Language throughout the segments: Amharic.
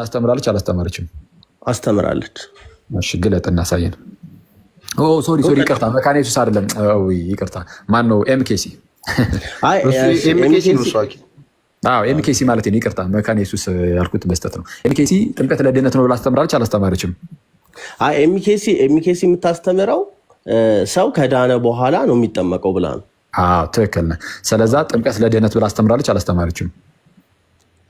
አስተምራለች አላስተማረችም? አስተምራለች። እሺ ግለጥ እናሳየን። Sorry sorry፣ ይቅርታ፣ መካነ ኢየሱስ አይደለም። ይቅርታ፣ ማን ነው? MKC። አይ MKC ነው እሱ። MKC ማለት ነው። ይቅርታ፣ መካነ ኢየሱስ ያልኩት በስህተት ነው። MKC ጥምቀት ለድህነት ነው ብላ አስተምራለች አላስተማረችም? አይ፣ MKC የምታስተምረው ሰው ከዳነ በኋላ ነው የሚጠመቀው ብላ ነው። አዎ ትክክል ነህ። ስለዛ ጥምቀት ለድህነት ብላ አስተምራለች አላስተማረችም?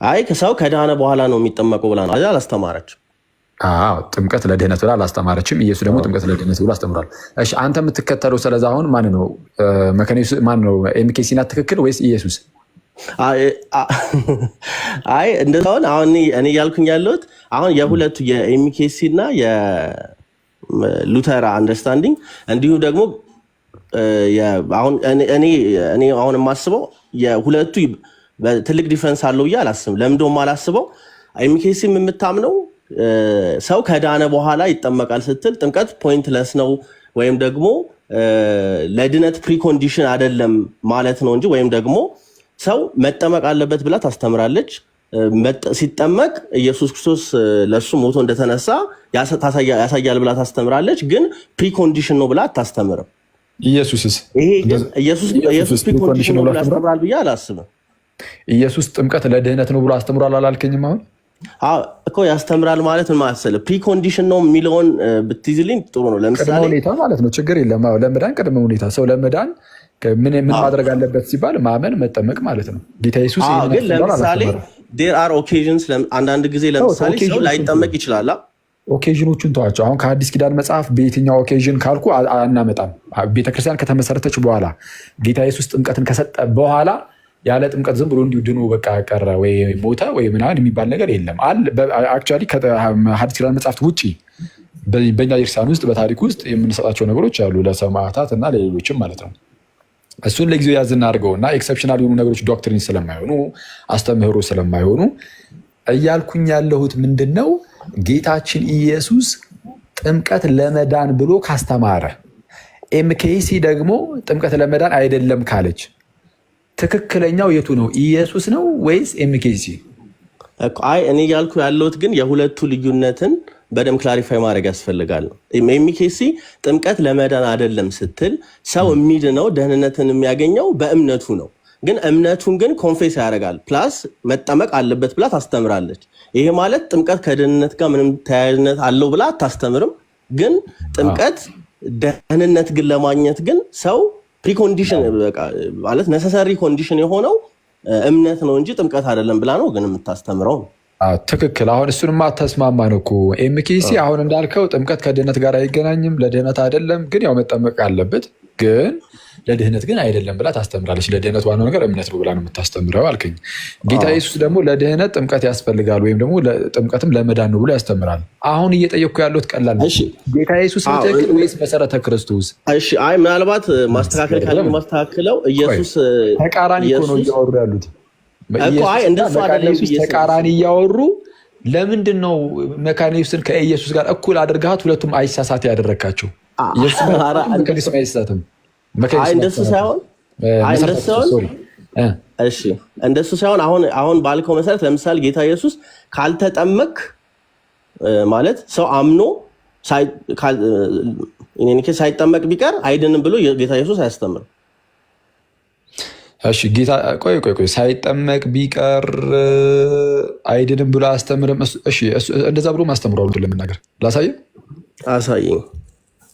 አይ፣ ሰው ከዳነ በኋላ ነው የሚጠመቀው ብላ ነው። አላስተማረችም። አዎ፣ ጥምቀት ለድህነት ብላ አላስተማረችም። ኢየሱስ ደግሞ ጥምቀት ለድህነት ብሎ አስተምሯል። እሺ፣ አንተ የምትከተለው ስለዛ አሁን ማን ነው? ማን ነው? MKC ናት ትክክል ወይስ ኢየሱስ? አይ፣ እንደዛውን አሁን እኔ እያልኩኝ ያለሁት አሁን የሁለቱ የ MKC እና የሉተራ understanding እንዲሁም ደግሞ አሁን እኔ አሁን የማስበው የሁለቱ ትልቅ difference አለው ብዬ አላስብም። ለምንድነው የማላስበው? MKC ም የምታምነው ሰው ከዳነ በኋላ ይጠመቃል ስትል ጥምቀት pointless ነው ወይም ደግሞ ለድነት precondition አይደለም ማለት ነው እንጂ ወይም ደግሞ ሰው መጠመቅ አለበት ብላ ታስተምራለች። ሲጠመቅ ኢየሱስ ክርስቶስ ለእሱ ሞቶ እንደተነሳ ያሳያል ብላ ታስተምራለች። ግን precondition ነው ብላ አታስተምርም። ኢየሱስስ? ይሄ ግን ኢየሱስ precondition ነው ብሎ ያስተምራል ብዬ አላስብም። ኢየሱስ ጥምቀት ለድህነት ነው ብሎ አስተምሯል አላልከኝም? አሁን እኮ ያስተምራል ማለት ምን መሰለህ፣ precondition ነው የሚለውን ብትይዝልኝ ጥሩ ነው። ቅድመ ለምሳሌ ሁኔታ ማለት ነው። ችግር የለም። አዎ፣ ለመዳን ቅድመ ሁኔታ፣ ሰው ለመዳን ምን ምን ማድረግ አለበት ሲባል ማመን፣ መጠመቅ ማለት ነው። ጌታ ኢየሱስ ይህንን ግን አስተምሯል ለምሳሌ አላስተማረም? There are occasions፣ አንዳንድ ጊዜ ለምሳሌ ሰው occasion ኦቹን ላይጠመቅ ይችላል። Occasion ኦቹን ተዋቸው። አሁን ከአዲስ ኪዳን መጽሐፍ በየትኛው occasion ካልኩ አናመጣም። ቤተክርስቲያን ከተመሰረተች በኋላ፣ ጌታ ኢየሱስ ጥምቀትን ከሰጠ በኋላ፣ ያለ ጥምቀት ዝም ብሎ እንዲሁ ድኖ በቃ ቀረ ወይ ሞተ ወይ ምናምን የሚባል ነገር የለም። Actually ከሐዲስ ኪዳን መጽሐፍት ውጭ በእኛ ቤተክርስቲያን ውስጥ በታሪክ ውስጥ የምንሰጣቸው ነገሮች አሉ፣ ለሰማዕታት እና ለሌሎችም ማለት ነው። እሱን ለጊዜው ያዝ እናድርገው እና exceptional የሆኑ ነገሮች doctrine ስለማይሆኑ፣ አስተምህሮ ስለማይሆኑ፣ እያልኩኝ ያለሁት ምንድን ነው? ጌታችን ኢየሱስ ጥምቀት ለመዳን ብሎ ካስተማረ፣ MKC ደግሞ ጥምቀት ለመዳን አይደለም ካለች፣ ትክክለኛው የቱ ነው? ኢየሱስ ነው ወይስ MKC? አይ፣ እኔ እያልኩ ያለሁት ግን የሁለቱ ልዩነትን በደንብ clarify ማድረግ ያስፈልጋል ነው። MKC ጥምቀት ለመዳን አይደለም ስትል ሰው የሚድነው፣ ደህንነትን የሚያገኘው በእምነቱ ነው። ግን እምነቱን ግን confess ያደርጋል፣ plus መጠመቅ አለበት ብላ ታስተምራለች። ይሄ ማለት ጥምቀት ከደህንነት ጋር ምንም ተያያዥነት አለው ብላ አታስተምርም። ግን ጥምቀት ደህንነት ግን ለማግኘት ግን ሰው precondition ማለት necessary condition የሆነው እምነት ነው እንጂ ጥምቀት አይደለም ብላ ነው ግን የምታስተምረው ነው። ትክክል። አሁን እሱንማ ተስማማን እኮ። MKC አሁን እንዳልከው ጥምቀት ከድህነት ጋር አይገናኝም፣ ለድህነት አይደለም፣ ግን ያው መጠመቅ አለበት፣ ግን ለድህነት ግን አይደለም ብላ ታስተምራለች። ለድህነት ዋናው ነገር እምነት ነው ብላ ነው የምታስተምረው አልከኝ። ጌታ ኢየሱስ ደግሞ ለድህነት ጥምቀት ያስፈልጋል ወይም ደግሞ ጥምቀትም ለመዳን ነው ብሎ ያስተምራል። አሁን እየጠየቅኩ ያለሁት ቀላል ነው። ጌታ ኢየሱስ ነው ትክክል ወይስ መሰረተ ክርስቶስ? እሺ፣ አይ፣ ምናልባት ማስተካከል ካለ ማስተካከለው ኢየሱስ ተቃራኒ እኮ ነው እያወሩ ያሉት። እኮ አይ፣ እንደሱ አይደለም ኢየሱስ ተቃራኒ እያወሩ ለምንድን ነው መካነ ኢየሱስን ከኢየሱስ ጋር እኩል አድርገሃት ሁለቱም አይሳሳት ያደረግካቸው? ኢየሱስ አይሳሳትም። እንደሱ ሳይሆን፣ እንደሱ ሳይሆን፣ እሺ፣ እንደሱ ሳይሆን አሁን ባልከው መሰረት ለምሳሌ ጌታ ኢየሱስ ካልተጠመክ ማለት ሰው አምኖ ሳይጠመቅ ቢቀር አይድንም ብሎ ጌታ ኢየሱስ አያስተምርም። እሺ ጌታ፣ ቆይ ቆይ ቆይ፣ ሳይጠመቅ ቢቀር አይድንም ብሎ አያስተምርም። እሺ፣ እንደዛ ብሎ ማስተምሯል። ለመናገር ላሳየህ። አሳየኝ።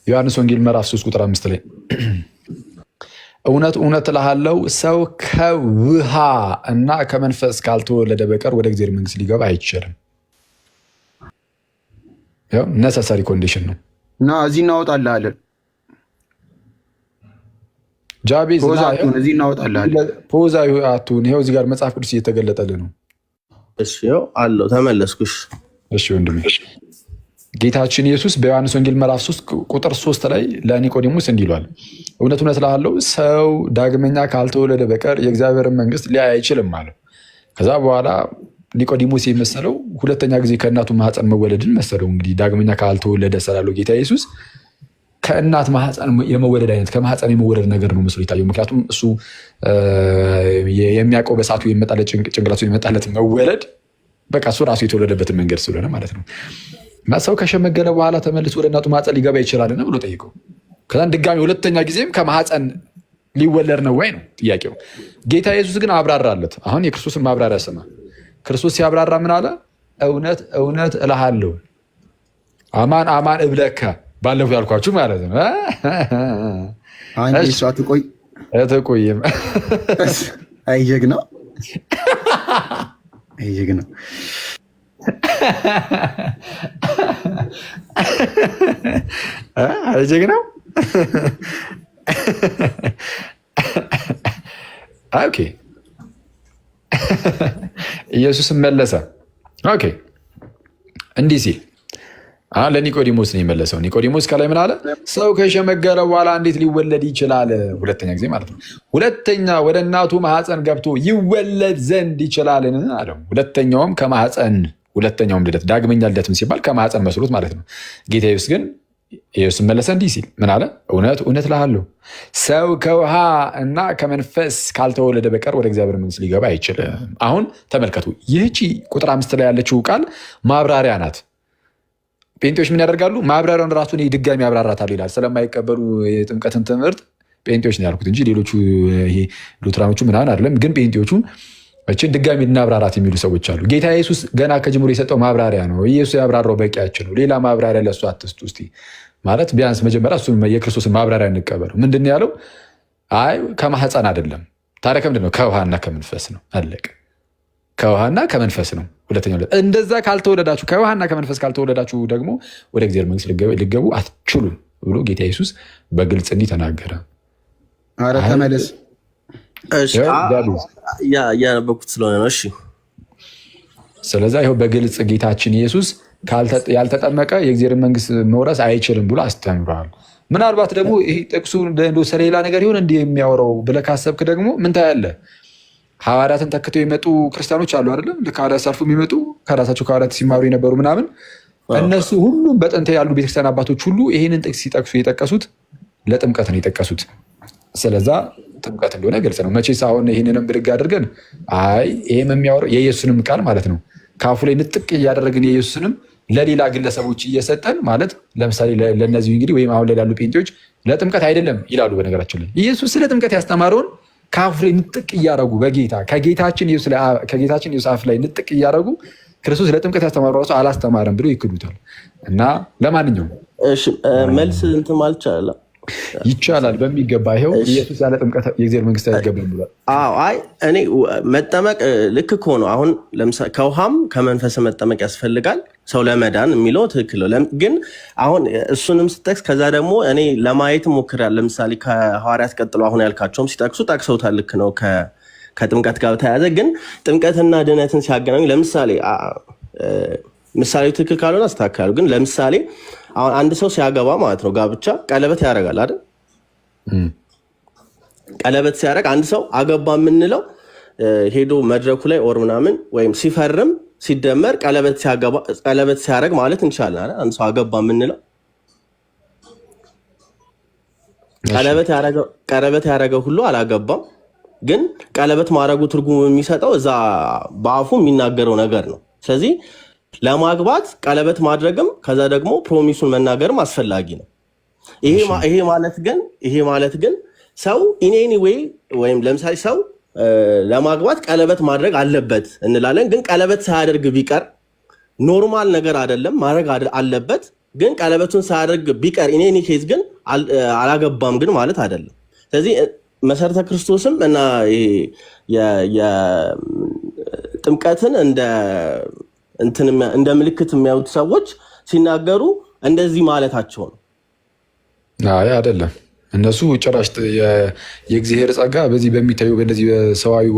ዮሐንስ ወንጌል ምዕራፍ 3 ቁጥር 5 ላይ "እውነት እውነት እልሃለሁ፣ ሰው ከውሃ እና ከመንፈስ ካልተወለደ በቀር ወደ እግዚአብሔር መንግስት ሊገባ አይችልም።" ያው necessary condition ነው። እና እዚህ እናወጣልሃለን። ጃቤዝ pause አትሁን፣ እዚህ እናወጣልሃለን። Pause አትሁን። ይኸው እዚህ ጋር መጽሐፍ ቅዱስ እየተገለጠልህ ነው። እሺ፣ ይኸው አለው፣ ተመለስኩሽ። እሺ ወንድሜ፣ ጌታችን ኢየሱስ በዮሐንስ ወንጌል ምዕራፍ 3 ቁጥር 3 ላይ ለኒቆዲሞስ እንዲህ ይሏል፣ "እውነት እውነት እልሃለሁ፣ ሰው ዳግመኛ ካልተወለደ በቀር የእግዚአብሔርን መንግስት ሊያይ አይችልም" አለው። ከዛ በኋላ ኒቆዲሞስ የመሰለው ሁለተኛ ጊዜ ከእናቱ ማህፀን መወለድን መሰለው። እንግዲህ ዳግመኛ ካልተወለደ ስላለው ጌታ ኢየሱስ ከእናት ማህፀን የመወለድ አይነት፣ ከማህፀን የመወለድ ነገር ነው መስሎ ይታየው። ምክንያቱም እሱ የሚያውቀው በሰዓቱ የመጣለት፣ ጭንቅላቱ የመጣለት መወለድ በቃ እሱ ራሱ የተወለደበትን መንገድ ስለሆነ ማለት ነው። እና ሰው ከሸመገለ በኋላ ተመልሶ ወደ እናቱ ማህፀን ሊገባ ይችላልን ብሎ ጠይቀው። ከዛን ድጋሚ ሁለተኛ ጊዜም ከማህፀን ሊወለድ ነው ወይ ነው ጥያቄው። ጌታ ኢየሱስ ግን አብራራለት። አሁን የክርስቶስን ማብራሪያ ስማ። ክርስቶስ ሲያብራራ ምን አለ? እውነት እውነት እልሃለሁ፣ አማን አማን እብለከ፣ ባለፈው ያልኳችሁ ማለት ነው። አንዴ እሷ ትቆይ። አትቆይም። አይ ጀግናው፣ አይ ጀግናው። አይ ጀግናው። Okay፣ ኢየሱስም መለሰ። Okay፣ እንዲህ ሲል አሁን ለኒቆዲሞስ ነው የመለሰው። ኒቆዲሞስ ከላይ ምን አለ? ሰው ከሸመገለ በኋላ እንዴት ሊወለድ ይችላል? ሁለተኛ ጊዜ ማለት ነው። ሁለተኛ ወደ እናቱ ማህፀን ገብቶ ይወለድ ዘንድ ይችላልን አለው። ሁለተኛውም ከማህፀን፣ ሁለተኛውም ልደት፣ ዳግመኛ ልደትም ሲባል ከማህፀን መስሎት ማለት ነው። ጌታ ኢየሱስ ግን፣ ኢየሱስ መለሰ እንዲህ ሲል ምን አለ? እውነት እውነት እልሃለሁ፣ ሰው ከውሃ እና ከመንፈስ ካልተወለደ በቀር ወደ እግዚአብሔር መንግሥት ሊገባ አይችልም። አሁን ተመልከቱ፣ ይህቺ ቁጥር 5 ላይ ያለችው ቃል ማብራሪያ ናት። ጴንጤዎች ምን ያደርጋሉ? ማብራሪያውን ራሱን ድጋሚ ያብራራታል ይላል። ስለማይቀበሉ የጥምቀትን ትምህርት፣ ጴንጤዎች ነው ያልኩት እንጂ ሌሎቹ ይሄ ሉትራኖቹ ምናምን አይደለም። ግን ጴንጤዎቹ እችን ድጋሚ እናብራራት የሚሉ ሰዎች አሉ። ጌታ ኢየሱስ ገና ከጅምሩ የሰጠው ማብራሪያ ነው። ኢየሱስ ያብራራው በቂያችን ነው። ሌላ ማብራሪያ ለእሱ አትስጡ እስቲ። ማለት ቢያንስ መጀመሪያ እሱን የክርስቶስን ማብራሪያ እንቀበለው። ምንድን ነው ያለው? አይ ከማህፀን አይደለም። ታዲያ ከምንድን ነው? ከውሃና ከመንፈስ ነው። አለቀ። ከውሃና ከመንፈስ ነው። ሁለተኛው እንደዛ ካልተወለዳችሁ፣ ከውሃና ከመንፈስ ካልተወለዳችሁ ደግሞ ወደ እግዚአብሔር መንግስት ልትገቡ አትችሉም ብሎ ጌታ ኢየሱስ በግልጽ እንዲህ ተናገረ። አረ ተመለስ። እሺ፣ እያነበብኩት ስለሆነ ነው። እሺ። ስለዛ ይኸው በግልጽ ጌታችን ኢየሱስ ያልተጠመቀ የእግዚአብሔር መንግስት መውረስ አይችልም ብሎ አስተምሯል። ምናልባት ደግሞ ይህ ጥቅሱ እንደው ስለሌላ ነገር ይሆን እንዲህ የሚያወራው ብለህ ካሰብክ ደግሞ ምን ታያለህ? ሐዋርያትን ተክተው የመጡ ክርስቲያኖች አሉ አይደለም? ልክ ሐዋርያት ሲያልፉ የሚመጡ፣ ከራሳቸው ከሐዋርያት ሲማሩ የነበሩ ምናምን፣ እነሱ ሁሉም በጥንት ያሉ ቤተክርስቲያን አባቶች ሁሉ ይህንን ጥቅስ ሲጠቅሱ የጠቀሱት ለጥምቀት ነው የጠቀሱት። ስለዛ ጥምቀት እንደሆነ ግልጽ ነው። መቼስ አሁን ይህንንም ብድግ አድርገን አይ ይህም የሚያወራው የኢየሱስንም ቃል ማለት ነው ከአፉ ላይ ንጥቅ እያደረግን የኢየሱስንም ለሌላ ግለሰቦች እየሰጠን፣ ማለት ለምሳሌ ለእነዚሁ እንግዲህ ወይም አሁን ላይ ላሉ ጴንጤዎች ለጥምቀት አይደለም ይላሉ። በነገራችን ላይ ኢየሱስ ስለ ጥምቀት ያስተማረውን ከአፉ ላይ ንጥቅ እያደረጉ በጌታ ከጌታችን ኢየሱስ አፍ ላይ ንጥቅ እያደረጉ ክርስቶስ ለጥምቀት ያስተማረው ራሱ አላስተማረም ብሎ ይክዱታል። እና ለማንኛውም እሺ፣ መልስ እንትን ማለት ይቻላል። ይቻላል በሚገባ። ይኸው ኢየሱስ ያለ ጥምቀት የእግዚአብሔር መንግስት አይገባም ብሏል። አዎ፣ አይ እኔ መጠመቅ ልክ እኮ ነው። አሁን ለምሳሌ ከውሃም ከመንፈስ መጠመቅ ያስፈልጋል ሰው ለመዳን የሚለው ትክክል ነው። ግን አሁን እሱንም ስጠቅስ ከዛ ደግሞ እኔ ለማየት ሞክሬያለሁ። ለምሳሌ ከሐዋርያት ቀጥሎ አሁን ያልካቸውም ሲጠቅሱ ጠቅሰውታል። ልክ ነው። ከጥምቀት ጋር በተያያዘ ግን ጥምቀትና ድነትን ሲያገናኙ ለምሳሌ ምሳሌው ትክክል ካልሆነ አስተካክላለሁ። ግን ለምሳሌ አሁን አንድ ሰው ሲያገባ ማለት ነው ጋብቻ ቀለበት ያደርጋል አይደል? ቀለበት ሲያደርግ አንድ ሰው አገባ የምንለው ሄዶ መድረኩ ላይ or ምናምን ወይም ሲፈርም ሲደመር ቀለበት ሲያደርግ ማለት እንችላለን አይደል? አንድ ሰው አገባ የምንለው ቀለበት ያደረገው ሁሉ አላገባም። ግን ቀለበት ማድረጉ ትርጉም የሚሰጠው እዛ በአፉ የሚናገረው ነገር ነው። ስለዚህ ለማግባት ቀለበት ማድረግም ከዛ ደግሞ promise ኡን መናገርም አስፈላጊ ነው። ይሄ ማለት ግን ሰው in any way ወይም ለምሳሌ ሰው ለማግባት ቀለበት ማድረግ አለበት እንላለን። ግን ቀለበት ሳያደርግ ቢቀር normal ነገር አይደለም፣ ማድረግ አለበት። ግን ቀለበቱን ሳያደርግ ቢቀር in any case ግን አላገባም ግን ማለት አይደለም። ስለዚህ መሰረተ ክርስቶስም እና ይሄ ጥምቀትን እንደ እንትን እንደ ምልክት የሚያዩት ሰዎች ሲናገሩ እንደዚህ ማለታቸው ነው። አይ አይደለም። እነሱ ጭራሽ የእግዚአብሔር ጸጋ በዚህ በሚታዩ በእነዚህ በሰዋዊ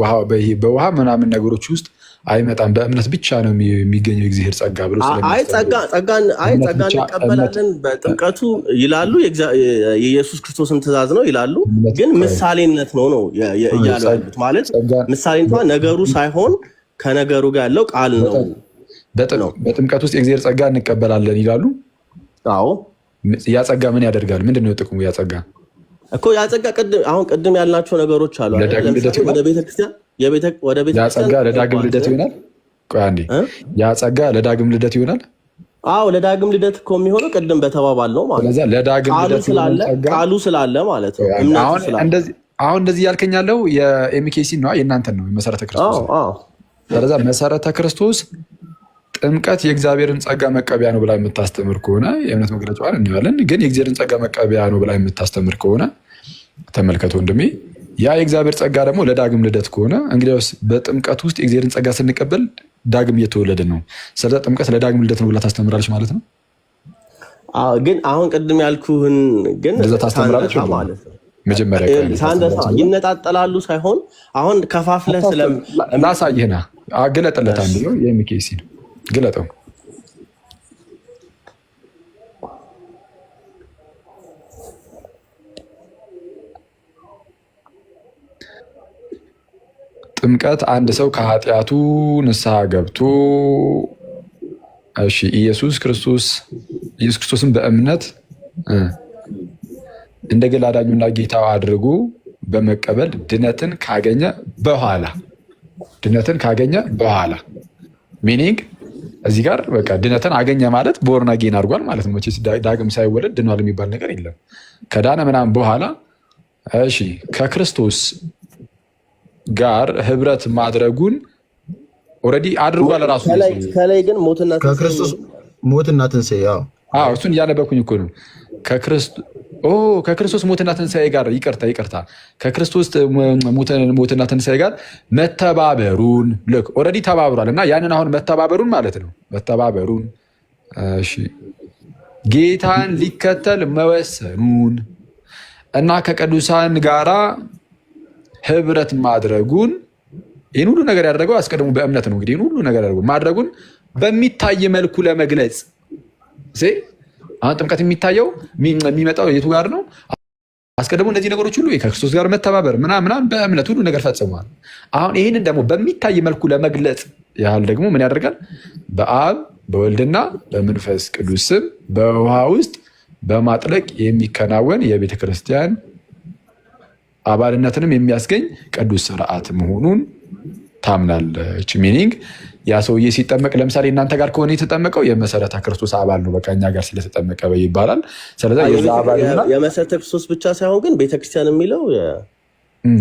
በውሃ ምናምን ነገሮች ውስጥ አይመጣም፣ በእምነት ብቻ ነው የሚገኘው የእግዚአብሔር ጸጋ ብሎ አይ ስለሚያስተምሩ ጸጋን አይ እምነት ጸጋ ብቻ እምነት እንቀበላለን በጥምቀቱ ይላሉ። የኢየሱስ ክርስቶስን ትእዛዝ ነው ይላሉ። እምነት ግን ምሳሌነት ነው ነው እያሉ ያሉት፣ ማለት ጸጋ ምሳሌነቷ ነገሩ ሳይሆን ከነገሩ ጋር ያለው ቃል ነው ነው። በጥምቀት ውስጥ የእግዚአብሔር ጸጋ እንቀበላለን ይላሉ። አዎ። ያ ጸጋ ምን ያደርጋል? ምንድን ነው ጥቅሙ? ያ ጸጋ? እኮ ያ ጸጋ ቅድም አሁን ቅድም ያልናቸው ነገሮች አሉ አይደል? ለዳግም ለምሳሌ ልደት ይሆናል። ወደ ቤተክርስቲያን ወደ ያ ቤተክርስቲያን ጸጋ ለዳግም ገባን። ልደት ይሆናል። ቆይ አንዴ፣ ያ ጸጋ ለዳግም ልደት ይሆናል። አዎ፣ ለዳግም ልደት እኮ የሚሆነው ቅድም በተባባል ነው ማለት ስለዚህ ለዳግም ቃሉ ልደት ስላለ ቃሉ ስላለ ማለት ነው። እምነቱ ስላለ። አሁን እንደዚህ እያልከኝ ያለው የ MKC ነው፣ የእናንተን ነው፣ የመሰረተ ክርስቶስ። ስለዛ መሰረተ ክርስቶስ ጥምቀት የእግዚአብሔርን ጸጋ መቀበያ ነው ብላ የምታስተምር ከሆነ፣ የእምነት መግለጫዋን እናያለን። ግን የእግዚአብሔርን ጸጋ መቀበያ ነው ብላ የምታስተምር ከሆነ፣ ተመልከቱ ወንድሜ፣ ያ የእግዚአብሔር ጸጋ ደግሞ ለዳግም ልደት ከሆነ፣ እንግዲያውስ በጥምቀት ውስጥ የእግዚአብሔርን ጸጋ ስንቀበል ዳግም እየተወለድን ነው። ስለዚ ጥምቀት ለዳግም ልደት ነው ብላ ታስተምራለች ማለት ነው። ግን አሁን ቅድም ያልኩህን ግን እንደዛ ታስተምራለች ማለት ነው። መጀመሪያ ሳንደሳ ይነጣጠላሉ ሳይሆን አሁን ከፋፍለህ ስለ ላሳይህና ግለጥለት። አንድ ነው የ MKC ነው፣ ግለጠው። ጥምቀት አንድ ሰው ከኃጢአቱ ንስሐ ገብቶ፣ እሺ፣ ኢየሱስ ክርስቶስን በእምነት እንደ ግል አዳኙና ጌታው አድርጎ በመቀበል ድነትን ካገኘ በኋላ፣ meaning እዚህ ጋር በቃ ድነትን አገኘ ማለት born again አድርጓል ማለት ነው። መቼስ ዳግም ሳይወለድ ድኗል የሚባል ነገር የለም። ከዳነ ምናምን በኋላ፣ እሺ፣ ከክርስቶስ ጋር ህብረት ማድረጉን already አድርጓል ራሱ። ከላይ ግን ሞትና ከክርስቶስ ሞትና ትንሣኤ። አዎ፣ እሱን እያነበብኩኝ እኮ ነው። ከክርስቶስ ሞትና ትንሣኤ ጋር፣ ይቅርታ ይቅርታ፣ ከክርስቶስ ሞትና ትንሣኤ ጋር መተባበሩን፣ ልክ already ተባብሯል እና ያንን አሁን መተባበሩን ማለት ነው፣ መተባበሩን፣ እሺ፣ ጌታን ሊከተል መወሰኑን እና ከቅዱሳን ጋራ ህብረት ማድረጉን፣ ይህን ሁሉ ነገር ያደረገው አስቀድሞ በእምነት ነው። እንግዲህ ይህን ሁሉ ነገር ያደረገው ማድረጉን በሚታይ መልኩ ለመግለጽ፣ አሁን ጥምቀት የሚታየው የሚመጣው የቱ ጋር ነው? አስቀድሞ እነዚህ ነገሮች ሁሉ ከክርስቶስ ጋር መተባበር ምናምን ምናምን በእምነት ሁሉ ነገር ፈጽመዋል። አሁን ይህንን ደግሞ በሚታይ መልኩ ለመግለጽ ያህል ደግሞ ምን ያደርጋል? በአብ በወልድና በመንፈስ ቅዱስ ስም በውሃ ውስጥ በማጥለቅ የሚከናወን የቤተ ክርስቲያን አባልነትንም የሚያስገኝ ቅዱስ ስርዓት መሆኑን ታምናለች። Meaning ያ ሰውዬ ሲጠመቅ፣ ለምሳሌ እናንተ ጋር ከሆነ የተጠመቀው የመሰረተ ክርስቶስ አባል ነው፣ በቃ እኛ ጋር ስለተጠመቀ ይባላል። ስለዚ የዛ አባል ይሆናል። የመሰረተ ክርስቶስ ብቻ ሳይሆን ግን ቤተክርስቲያን የሚለው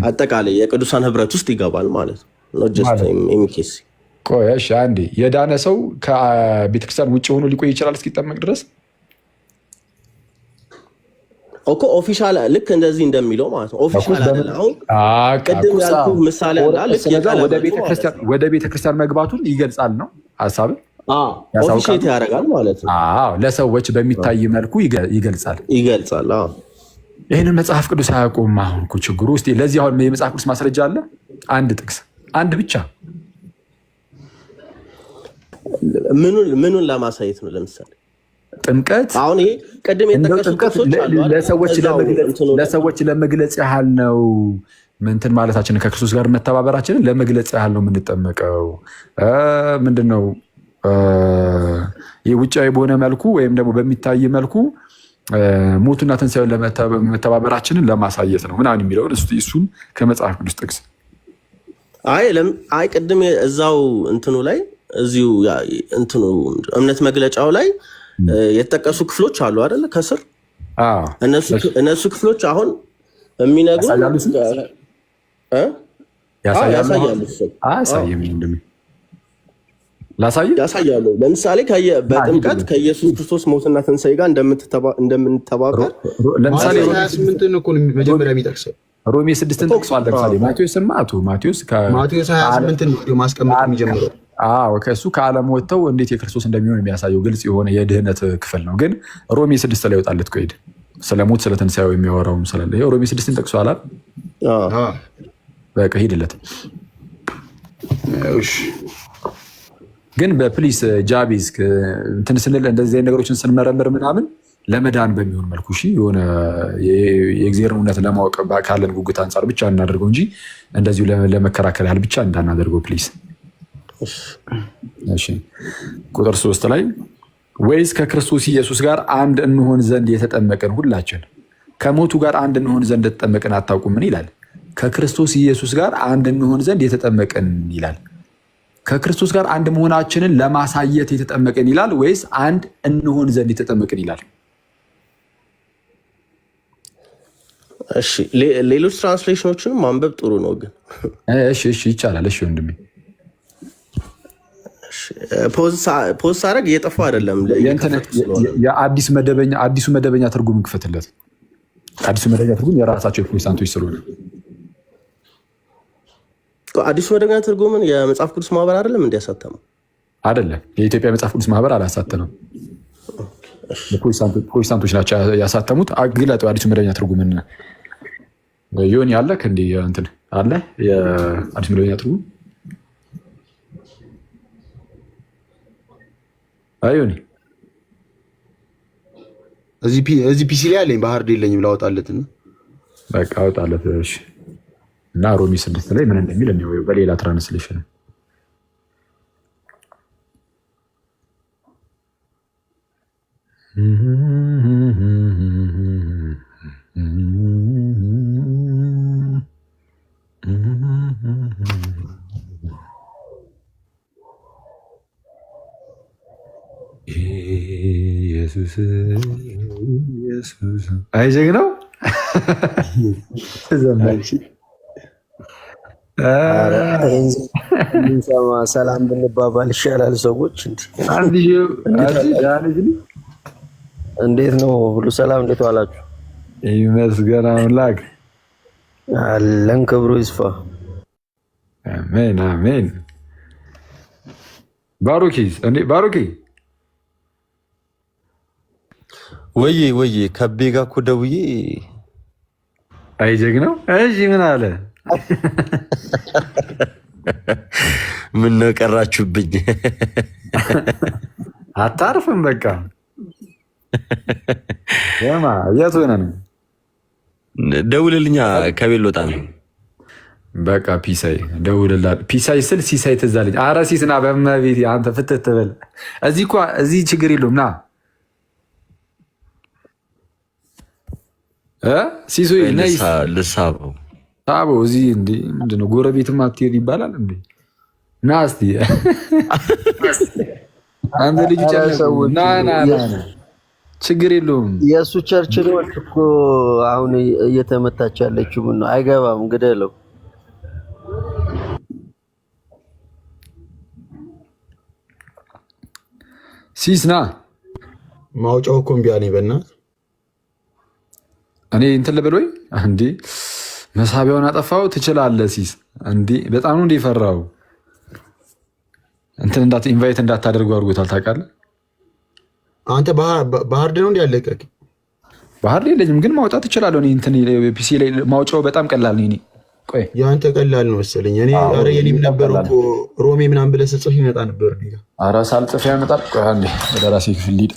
አጠቃላይ የቅዱሳን ህብረት ውስጥ ይገባል ማለት ነው። Just MKC። ቆይ እሺ፣ አንዴ፣ የዳነ ሰው ከቤተክርስቲያን ውጭ ሆኖ ሊቆይ ይችላል እስኪጠመቅ ድረስ? እኮ official ልክ እንደዚህ እንደሚለው ማለት ነው። Official አይደለ? አሁን ቅድም ያልኩህ ምሳሌ አለ። ልክ ወደ ቤተክርስቲያን መግባቱን ይገልጻል ነው ሀሳብ። Officiate ያደርጋል ማለት ነው። አዎ፣ ለሰዎች በሚታይ መልኩ ይገልጻል። ይገልጻል። አዎ። ይህንን መጽሐፍ ቅዱስ አያውቁም። አሁን እኮ ችግሩ ውስጥ ለዚህ አሁን የመጽሐፍ ቅዱስ ማስረጃ አለ። አንድ ጥቅስ፣ አንድ ብቻ። ምኑን ለማሳየት ነው? ለምሳሌ ጥምቀት አሁን ይሄ ቅድም እንደው የጠቀሱ ጥምቀት ጥቅሶች አሉ አይደል? እዛው እንትኑ ላይ ለሰዎች ለመግለጽ ያህል ነው፣ ምንትን ማለታችንን፣ ከክርስቶስ ጋር መተባበራችንን ለመግለጽ ያህል ነው የምንጠመቀው። ምንድን ነው፣ ይህ ውጫዊ በሆነ መልኩ ወይም ደግሞ በሚታይ መልኩ ሞቱና ትንሣኤውን መተባበራችንን ለማሳየት ነው ምናምን የሚለውን እሱን ከመጽሐፍ ቅዱስ ጥቅስ። አይ፣ ቅድም እዛው እንትኑ ላይ፣ እዚሁ እንትኑ እምነት መግለጫው ላይ የተጠቀሱ ክፍሎች አሉ አይደለ? ከስር አዎ። እነሱ ክፍሎች አሁን የሚነግሩ ያሳያሉ እሱን? እ? አዎ። ያሳያሉ። ያሳያሉ እሱን። አያሳይም ወንድሜ። ላሳይ። ያሳያሉ። ለምሳሌ በጥምቀት ከኢየሱስ ክርስቶስ ሞትና ትንሣኤ ጋር እንደምንተባበር ለምሳሌ ማቴዎስ 28ን እኮ ነው መጀመሪያ የሚጠቅሰው። ሮሜ 6ን ጠቅሷል። ለምሳሌ ማቴዎስማ አቶ ማቴዎስ ማቴዎስ 28ን ነው ማስቀመጥ የሚጀምረው። አዎ፣ ከእሱ ከዓለም ወጥተው እንዴት የክርስቶስ እንደሚሆን የሚያሳየው ግልጽ የሆነ የድህነት ክፍል ነው። ግን ሮሜ 6 ላይ ይወጣለት ቆይድ ስለ ሞት ስለ ትንሣኤው የሚያወራውም ስላለ ይኸው ሮሜ 6ን ጠቅሷል አይደል? አዎ። አዎ። በቃ ሂድለት። እሺ። ግን በ please ጃቢዝ እንትን ስንል፣ እንደዚህ አይነት ነገሮችን ስንመረምር ምናምን ለመዳን በሚሆን መልኩ፣ እሺ፣ የሆነ የእግዚአብሔርን እውነት ለማወቅ ካለን ጉጉት አንጻር ብቻ እናደርገው እንጂ እንደዚሁ ለመከራከር ያህል ብቻ እንዳናደርገው please። እሺ፣ ቁጥር 3 ላይ ወይስ ከክርስቶስ ኢየሱስ ጋር አንድ እንሆን ዘንድ የተጠመቅን ሁላችን ከሞቱ ጋር አንድ እንሆን ዘንድ የተጠመቅን አታውቁምን? ይላል። ከክርስቶስ ኢየሱስ ጋር አንድ እንሆን ዘንድ የተጠመቅን ይላል። ከክርስቶስ ጋር አንድ መሆናችንን ለማሳየት የተጠመቅን ይላል ወይስ አንድ እንሆን ዘንድ የተጠመቅን ይላል? እሺ፣ ሌሎች translation ኦችንም ማንበብ ጥሩ ነው ግን እሺ እሺ፣ ይቻላል። እሺ ወንድሜ፣ pause ሳደርግ እየጠፋ አይደለም፣ እየከፈትኩ ስለሆነ። የአዲስ መደበኛ አዲሱ መደበኛ ትርጉም ክፈትለት። አዲሱ መደበኛ ትርጉም የራሳቸው የፕሮቴስታንቶች ስለሆነ። አዲሱ መደበኛ ትርጉምን የመጽሐፍ ቅዱስ ማህበር አይደለም እንዲያሳተመው? አይደለም፣ የኢትዮጵያ መጽሐፍ ቅዱስ ማህበር አላሳተመም። ፕሮቴስታንቶች ናቸው ያሳተሙት። ግለጠው አዲሱ መደበኛ ትርጉምን። ዮኒ አለ እንዲ እንትን አለ የአዲሱ መደበኛ ትርጉም? አይ ዮኒ። እዚህ PC ላይ አለኝ፣ በ hard የለኝም። ላወጣለት እና በቃ አወጣለት። እሺ። እና ሮሜ 6 ላይ ምን እንደሚል እንየው በሌላ translation። ኢየሱስ ኢየሱስ አይጀግ ነው። ሰላም ብንባባል ይሻላል። ሰዎች እንዴት ነው? ሁሉ ሰላም? እንዴት ዋላችሁ? ይመስገን አምላክ። አለን፣ ክብሩ ይስፋ። አሜን አሜን። ባሩኪ፣ እንዴ ባሩኪ። ወዬ ወዬ፣ ከቤ ጋር እኮ ደውዬ። አይጀግ ነው። እሺ ምን አለ? ምን ነው ቀራችሁብኝ? አታርፍም። በቃ የማ የት ሆነ ነው? ደውልልኛ፣ ከቤት ልወጣ ነው። በቃ ፒሳይ ደውልላ። ፒሳይ ስል ሲሳይ ትዝ አለኝ። ኧረ ሲስ ና፣ በመቤቴ አንተ ፍትህ ትበል። እዚህ እኮ እዚህ ችግር የለውም፣ ና እ ሲሱ ነይ። ልሳበው። ሳበው። እዚህ እንደ ምንድን ነው፣ ጎረቤትም አትሄድ ይባላል እንዴ? ና እስቲ አንተ ልጁ ጨነቀው። ና ና ና ና፣ ችግር የለውም። የእሱ church ነው እኮ አሁን እየተመታች ያለችው። ምን ነው አይገባም፣ ግደለው። ሲስ ና። ማውጫው እኮ እምቢ አለኝ በእናትህ። እኔ እንትን ልበል ወይ እንዴ? መሳቢያውን አጠፋው። ትችላለህ ሲስ። እንዴ በጣም ነው እንዴ የፈራው? እንትን እንዳት invite እንዳታደርጉ አድርጎታል። ታውቃለህ። አንተ በ hard ነው እንዲ ያለቀቅ? በ hard የለኝም ግን ማውጣት እችላለሁ። እኔ እንትን PC ላይ ማውጫው በጣም ቀላል ነው። እኔ ቆይ። የአንተ ቀላል ነው መሰለኝ። እኔ ኧረ የኔም ነበር እኮ፣ ሮሜ ምናምን ብለህ ስጽፍ ይመጣ ነበር እኔ ጋር። ኧረ ሳልጽፍ ያመጣል። ቆይ አንዴ ወደ ራሴ ክፍል ልሂድ።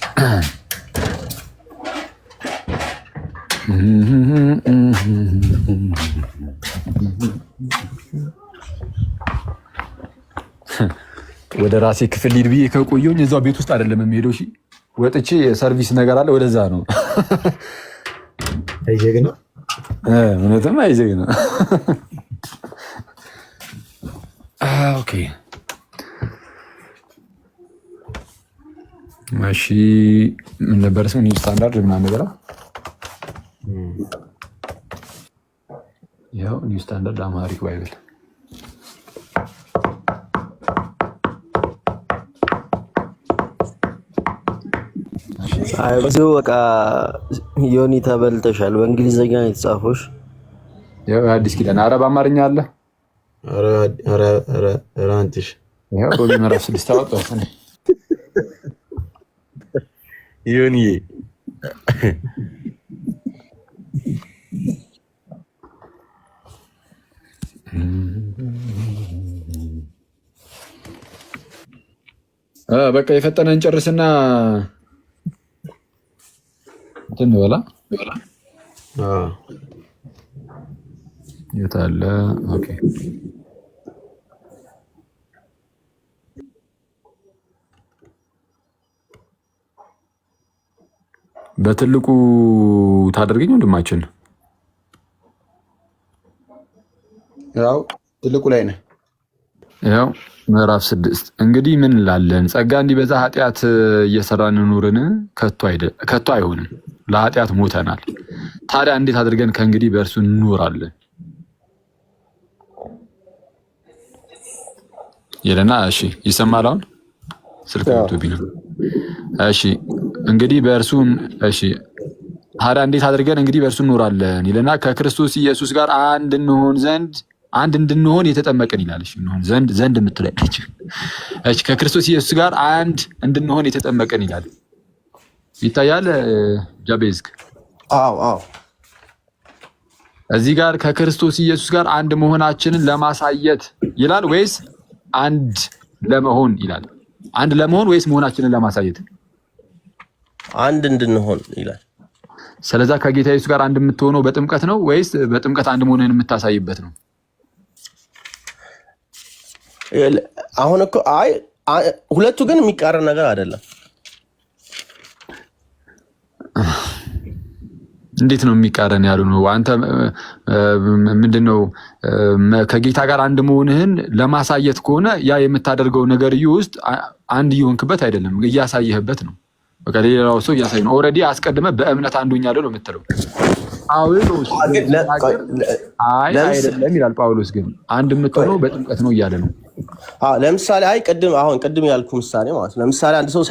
ወደ ራሴ ክፍል ልሂድ ብዬ ከቆየሁኝ እዛው ቤት ውስጥ አይደለም የሚሄደው። እሺ ወጥቼ service ነገር አለ፣ ወደዛ ነው። አይጀግና። እውነትም አይጀግና። Okay እሺ፣ ምን ነበር ስሙ? New Standard ምናምን ነገር። ይኸው New Standard Amharic Bible። አይ ብዙ በቃ ዮኒ ተበልተሻል። በእንግሊዝኛ ነው የተጻፈው። ይኸው የአዲስ ኪዳን። ኧረ በአማርኛ አለ። ኧረ ኧረ ኧረ ኧረ አንትሽ። ይኸው ሮሜ ምዕራፍ 6 አወጣሁት እኔ። ዮኒዬ። በቃ የፈጠነ እንጨርስና እንትን እንበላ። የት አለ? Okay፣ በትልቁ ታደርገኝ ወንድማችን። ያው ትልቁ ላይ ነህ። ያው ምዕራፍ 6። እንግዲህ ምን እንላለን? ጸጋ እንዲበዛ ኃጢአት እየሰራን እንኑርን? ከቶ አይሆንም። ለኃጢአት ሞተናል። ታዲያ እንዴት አድርገን ከእንግዲህ በእርሱ እንኖራለን? ይልና እሺ፣ ይሰማል። አሁን ስልክ ገብቶብኝ ነው። እሺ እንግዲህ በእርሱ፣ እሺ፣ ታዲያ እንዴት አድርገን እንግዲህ በእርሱ እንኖራለን ይልና ከክርስቶስ ኢየሱስ ጋር አንድ እንሆን ዘንድ፣ አንድ እንድንሆን የተጠመቅን ይላል። እሺ፣ እንሆን ዘንድ፣ ዘንድ የምትለው ያለች። እሺ፣ ከክርስቶስ ኢየሱስ ጋር አንድ እንድንሆን የተጠመቅን ይላል። ይታያል ጃቤዝክ? አዎ። እዚህ ጋር ከክርስቶስ ኢየሱስ ጋር አንድ መሆናችንን ለማሳየት ይላል ወይስ አንድ ለመሆን ይላል? አንድ ለመሆን ወይስ መሆናችንን ለማሳየት? አንድ እንድንሆን ይላል። ስለዛ ከጌታ ኢየሱስ ጋር አንድ የምትሆነው በጥምቀት ነው ወይስ በጥምቀት አንድ መሆንህን የምታሳይበት ነው? አሁን እኮ አይ፣ ሁለቱ ግን የሚቃረን ነገር አይደለም። እንዴት ነው የሚቃረን ያሉ ነው? አንተ ምንድነው፣ ከጌታ ጋር አንድ መሆንህን ለማሳየት ከሆነ ያ የምታደርገው ነገር ውስጥ አንድ እየሆንክበት አይደለም፣ እያሳየህበት ነው። በቃ ሌላው ሰው እያሳየ ነው። Already አስቀድመህ በእምነት አንድ ሆኛለሁ ነው የምትለው። ጳውሎስ አይ አይደለም ይላል። ጳውሎስ ግን አንድ የምትሆነው በጥምቀት ነው እያለ ነው። ለምሳሌ አይ ቅድም፣ አሁን ቅድም ያልኩ ምሳሌ ማለት ነው። ለምሳሌ አንድ ሰው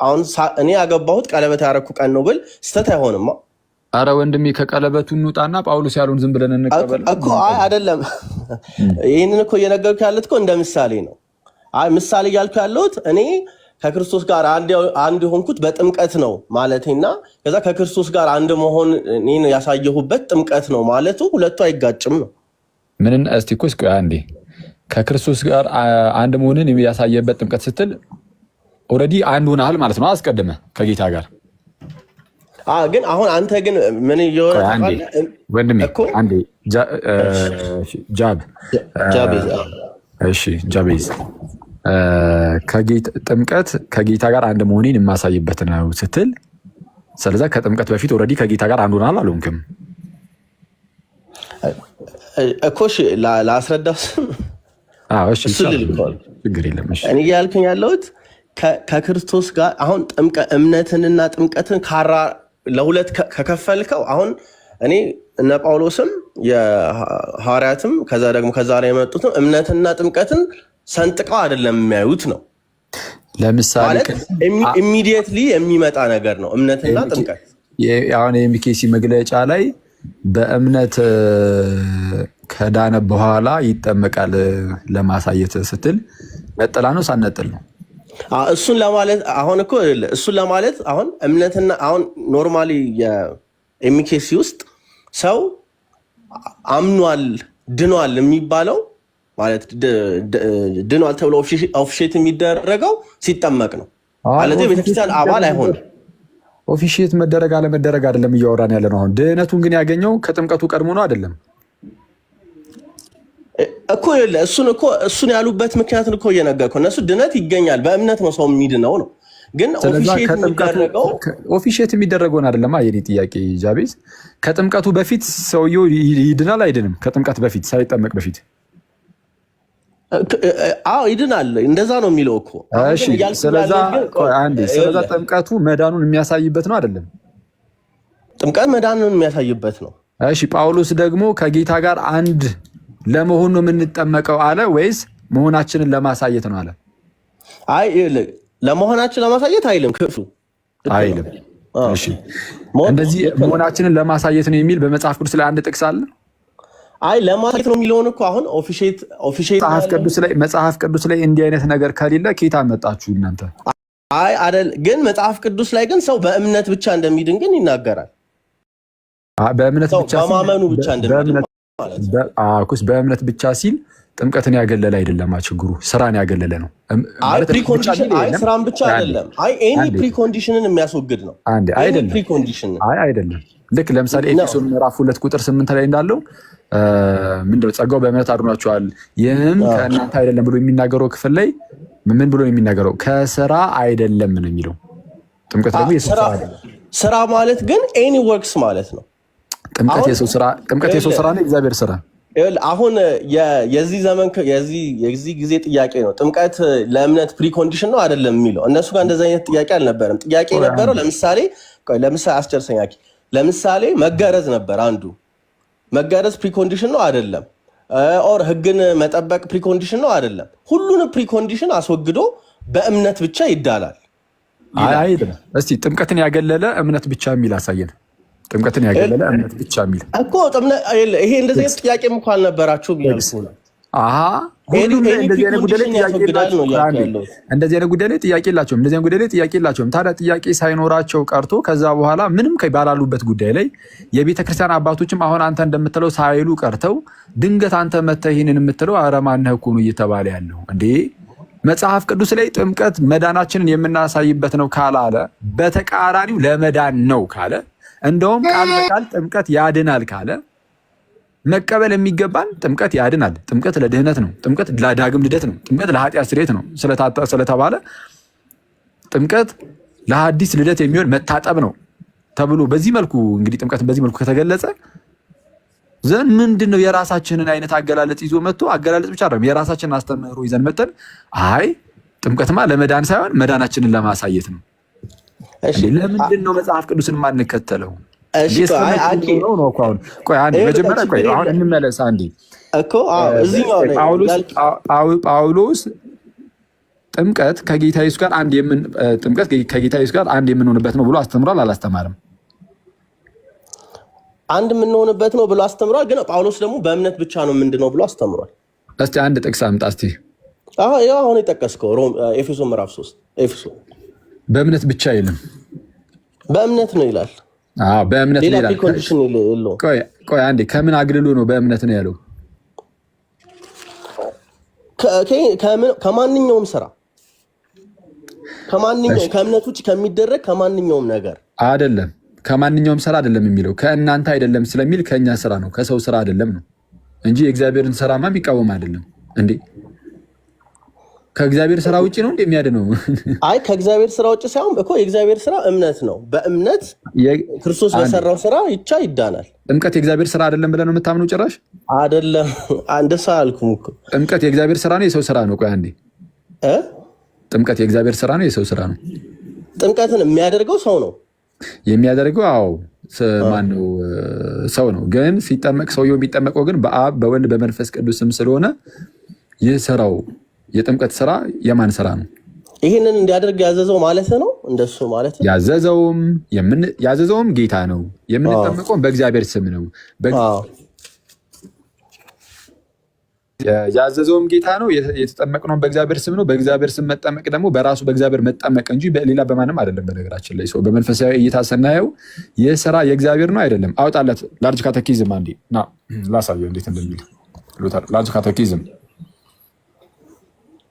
አሁን እኔ ያገባሁት ቀለበት ያረኩ ቀን ነው ብል ስህተት አይሆንም። አረ ወንድሜ፣ ከቀለበቱ እንውጣና ጳውሎስ ያሉን ዝም ብለን እንቀበል። እኮ አይ አይደለም። ይህንን እኮ እየነገርኩ ያለሁት እኮ እንደ ምሳሌ ነው። አይ ምሳሌ እያልኩ ያለሁት እኔ ከክርስቶስ ጋር አንድ የሆንኩት በጥምቀት ነው ማለቴና ከዛ ከክርስቶስ ጋር አንድ መሆን እኔን ያሳየሁበት ጥምቀት ነው ማለቱ ሁለቱ አይጋጭም ነው። ምንን? እስቲ እኮ እስኪ አንዴ፣ ከክርስቶስ ጋር አንድ መሆንን ያሳየበት ጥምቀት ስትል already አንድ ሆነሃል ማለት ነው አስቀድመህ ከጌታ ጋር። ግን አሁን አንተ ግን ምን እየሆነ ወንድሜ፣ አንዴ ጃብ፣ እሺ ጃቤዝ፣ ጥምቀት ከጌታ ጋር አንድ መሆኔን የማሳይበት ነው ስትል፣ ስለዛ ከጥምቀት በፊት already ከጌታ ጋር አንድ ሆነሃል አልሆንክም? እኮ እሺ ላስረዳው። እሺ፣ ችግር የለም። እኔ እያልኩኝ ያለሁት ከክርስቶስ ጋር አሁን እምነትንና ጥምቀትን ካራ ለሁለት ከከፈልከው፣ አሁን እኔ እነ ጳውሎስም የሐዋርያትም ከዛ ደግሞ ከዛ ላይ የመጡትም እምነትና ጥምቀትን ሰንጥቀው አይደለም የሚያዩት ነው። ለምሳሌ Immediately የሚመጣ ነገር ነው እምነትና ጥምቀት። አሁን የኤምኬሲ መግለጫ ላይ በእምነት ከዳነ በኋላ ይጠመቃል ለማሳየት ስትል ነጥላ ነው ሳነጥል ነው? እሱን ለማለት አሁን እኮ፣ እሱን ለማለት አሁን እምነትና አሁን normally የኤምኬሲ ውስጥ ሰው አምኗል ድኗል የሚባለው፣ ማለት ድኗል ተብሎ officiate የሚደረገው ሲጠመቅ ነው። ማለት ቤተክርስቲያን አባል አይሆንም። Officiate መደረግ አለመደረግ አይደለም እያወራን ያለ ነው። አሁን ድህነቱን ግን ያገኘው ከጥምቀቱ ቀድሞ ነው አይደለም? እኮ እሱን እኮ፣ እሱን ያሉበት ምክንያትን እኮ እየነገርኩህ፣ እነሱ ድነት ይገኛል በእምነት ነው ሰው የሚድነው ነው። ግን officiate የሚደረገው Officiate የሚደረገውን አይደለማ የኔ ጥያቄ ጃቤዝ። ከጥምቀቱ በፊት ሰውየው ይድናል አይድንም? ከጥምቀት በፊት፣ ሳይጠመቅ በፊት። አዎ ይድናል። እንደዛ ነው የሚለው እኮ። ስለዛ ጥምቀቱ መዳኑን የሚያሳይበት ነው አይደለም? ጥምቀት መዳኑን የሚያሳይበት ነው። እሺ፣ ጳውሎስ ደግሞ ከጌታ ጋር አንድ ለመሆን ነው የምንጠመቀው አለ ወይስ መሆናችንን ለማሳየት ነው አለ? አይ፣ ለመሆናችን ለማሳየት አይልም ክፍሉ። አይልም። እሺ፣ እንደዚህ መሆናችንን ለማሳየት ነው የሚል በመጽሐፍ ቅዱስ ላይ አንድ ጥቅስ አለ? አይ፣ ለማሳየት ነው የሚለውን እኮ አሁን officiate መጽሐፍ ቅዱስ ላይ እንዲህ አይነት ነገር ከሌለ ከየት አመጣችሁ እናንተ? አይ አይደል፣ ግን መጽሐፍ ቅዱስ ላይ ግን ሰው በእምነት ብቻ እንደሚድን ግን ይናገራል። በእምነት ብቻ በማመኑ ብቻ እንደሚድን ማለት ነው። በእምነት ብቻ ሲል ጥምቀትን ያገለለ አይደለም። ችግሩ ስራን ያገለለ ነው። አይ precondition፣ አይ ስራን ብቻ አይደለም። አይ any precondition ን የሚያስወግድ ነው። አይደለም። Precondition አይ አይደለም። ልክ ለምሳሌ ኤፌሶን ምዕራፍ 2 ቁጥር 8 ላይ እንዳለው ምንድነው፣ ጸጋው በእምነት አድኗቸዋል ይህም ከእናንተ አይደለም ብሎ የሚናገረው ክፍል ላይ ምን ብሎ ነው የሚናገረው? ከስራ አይደለም ነው የሚለው። ጥምቀት ደግሞ የሰው ስራ አይደለም። ስራ ማለት ግን any works ማለት ነው። ጥምቀት የሰው ስራ፣ ጥምቀት የሰው ስራ ነው የእግዚአብሔር ስራ? ይኸውልህ አሁን የዚህ ዘመን የዚህ ጊዜ ጥያቄ ነው። ጥምቀት ለእምነት precondition ነው አይደለም የሚለው እነሱ ጋር እንደዚህ አይነት ጥያቄ አልነበረም። ጥያቄ የነበረው ለምሳሌ፣ ቆይ ለምሳሌ አስጨርሰኝ አኪ። ለምሳሌ መገረዝ ነበር አንዱ። መገረዝ precondition ነው አይደለም? Or ህግን መጠበቅ precondition ነው አይደለም? ሁሉንም precondition አስወግዶ በእምነት ብቻ ይዳናል ይላል። አይልም። እስቲ ጥምቀትን ያገለለ እምነት ብቻ የሚል አሳየን። ጥምቀትን ያገለለ እምነት ብቻ የሚል። እኮ ይሄ እንደዚህ አይነት ጥያቄም እኮ አልነበራችሁም እያልኩ ነው። አሀ፣ ሁሉም ላይ እንደዚህ አይነት ጉዳይ ላይ precondition ጥያቄ ያስወግዳል ነው የላቸውም። እያልኩ አንዴ ያለሁት። እንደዚህ አይነት ጉዳይ ላይ ጥያቄ የላቸውም። እንደዚህ አይነት ጉዳይ ላይ ጥያቄ የላቸውም። ታዲያ ጥያቄ ሳይኖራቸው ቀርቶ ከዛ በኋላ ምንም ባላሉበት ጉዳይ ላይ የቤተ ክርስቲያን አባቶችም አሁን አንተ እንደምትለው ሳይሉ ቀርተው ድንገት አንተ መተህ ይህንን የምትለው ኧረ ማነህ እኮ ነው እየተባለ ያለው እንዴ? መጽሐፍ ቅዱስ ላይ ጥምቀት መዳናችንን የምናሳይበት ነው ካላለ፣ በተቃራኒው ለመዳን ነው ካለ፣ እንደውም ቃል በቃል ጥምቀት ያድናል ካለ፣ መቀበል የሚገባን ጥምቀት ያድናል፣ ጥምቀት ለድህነት ነው፣ ጥምቀት ለዳግም ልደት ነው፣ ጥምቀት ለኃጢአት ስርየት ነው ስለተባለ፣ ጥምቀት ለሐዲስ ልደት የሚሆን መታጠብ ነው ተብሎ በዚህ መልኩ እንግዲህ ጥምቀትን በዚህ መልኩ ከተገለጸ ዘንድ ምንድን ነው የራሳችንን አይነት አገላለጽ ይዞ መጥቶ፣ አገላለጽ ብቻ አይደለም፣ የራሳችንን አስተምህሮ ይዘን መጥተን አይ ጥምቀትማ ለመዳን ሳይሆን መዳናችንን ለማሳየት ነው። እሺ። እንዴ፣ ለምንድን ነው መጽሐፍ ቅዱስን የማንከተለው? እሺ፣ እንዴ፣ ቆይ አይ እስከ መቼ አኪ ነው ነው እኮ አሁን? ቆይ አንዴ ይኸውልህ መጀመሪያ ቆይ ችግር አሁን የለም እንመለስ አንዴ። እኮ። አዎ፣ እዚህኛው ላይ ጳውሎስ ያልክ ጳውሎስ ጥምቀት ከጌታ ኢየሱስ ጋር አንድ የምንሆንበት ነው ብሎ አስተምሯል አላስተማርም? አንድ የምንሆንበት ነው ብሎ አስተምሯል። ግን ጳውሎስ ደግሞ በእምነት ብቻ ነው ምንድነው ብሎ አስተምሯል። እስቲ አንድ ጥቅስ አምጣ እስቲ። አዎ፣ ያው አሁን የጠቀስከው ኤፌሶን ምዕራፍ 3 ኤፌሶን። በእምነት ብቻ አይልም። በእምነት ነው ይላል። አዎ፣ በእምነት ነው ሌላ ይላል። precondition የለውም። ቆይ ቆይ አንዴ፣ ከምን አግልሎ ነው በእምነት ነው ያለው? ከማንኛውም ስራ፣ ከማንኛውም ከእምነት ውጭ ከሚደረግ ከማንኛውም ነገር። አይደለም፣ ከማንኛውም ስራ አይደለም የሚለው። ከእናንተ አይደለም ስለሚል ከእኛ ስራ ነው፣ ከሰው ስራ አይደለም ነው እንጂ የእግዚአብሔርን ስራማ የሚቃወም አይደለም እንዴ። ከእግዚአብሔር ስራ ውጭ ነው እንዴ የሚያድነው? አይ፣ ከእግዚአብሔር ስራ ውጭ ሳይሆን እኮ የእግዚአብሔር ስራ እምነት ነው። በእምነት ክርስቶስ አንዴ በሰራው ስራ ብቻ ይዳናል። ጥምቀት የእግዚአብሔር ስራ አይደለም ብለህ ነው የምታምነው? ጭራሽ። አይደለም፣ እንደዛ አልኩም እኮ። ጥምቀት የእግዚአብሔር ስራ ነው የሰው ስራ ነው? ቆይ አንዴ። እ? ጥምቀት የእግዚአብሔር ስራ ነው የሰው ስራ ነው? ጥምቀትን የሚያደርገው ሰው ነው። የሚያደርገው አዎ ማነው? ሰው ነው። ግን ሲጠመቅ ሰውየው የሚጠመቀው ግን በአብ በወልድ በመንፈስ ቅዱስ ስም ስለሆነ ይህ ስራው የጥምቀት ስራ የማን ስራ ነው? ይህንን እንዲያደርግ ያዘዘው ማለት ነው። እንደሱ ማለት ነው። ያዘዘውም ጌታ ነው። የምንጠመቀውም በእግዚአብሔር ስም ነው። ያዘዘውም ጌታ ነው። የተጠመቅነውም በእግዚአብሔር ስም ነው። በእግዚአብሔር ስም መጠመቅ ደግሞ በራሱ በእግዚአብሔር መጠመቅ እንጂ በሌላ በማንም አይደለም። በነገራችን ላይ ሰው በመንፈሳዊ እይታ ስናየው ይህ ስራ የእግዚአብሔር ነው አይደለም? አውጣለት Large Catechism አንዴ ና ላሳየው እንዴት እንደሚል ሉተር Large Catechism።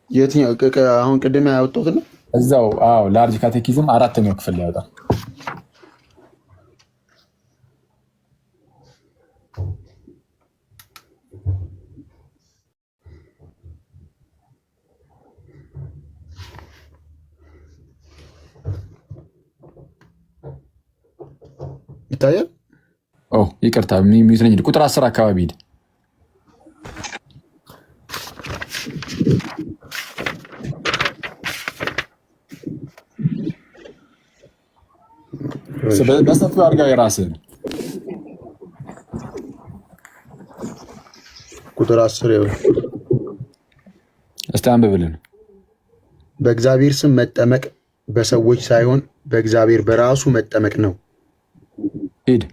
የትኛው? አሁን ቅድም ያወጣሁት ነው። እዛው፣ አዎ፣ Large Catechism አራተኛው ክፍል ላይ ያወጣል። ይታያል። ኦ ይቅርታ፣ mute ነኝ። ቁጥር 10 አካባቢ ሂድ። በሰፊው አድርጋ የራስህን። ቁጥር 10 ይኸው። እስቲ አንብብልን። በእግዚአብሔር ስም መጠመቅ በሰዎች ሳይሆን በእግዚአብሔር በራሱ መጠመቅ ነው። ሂድ።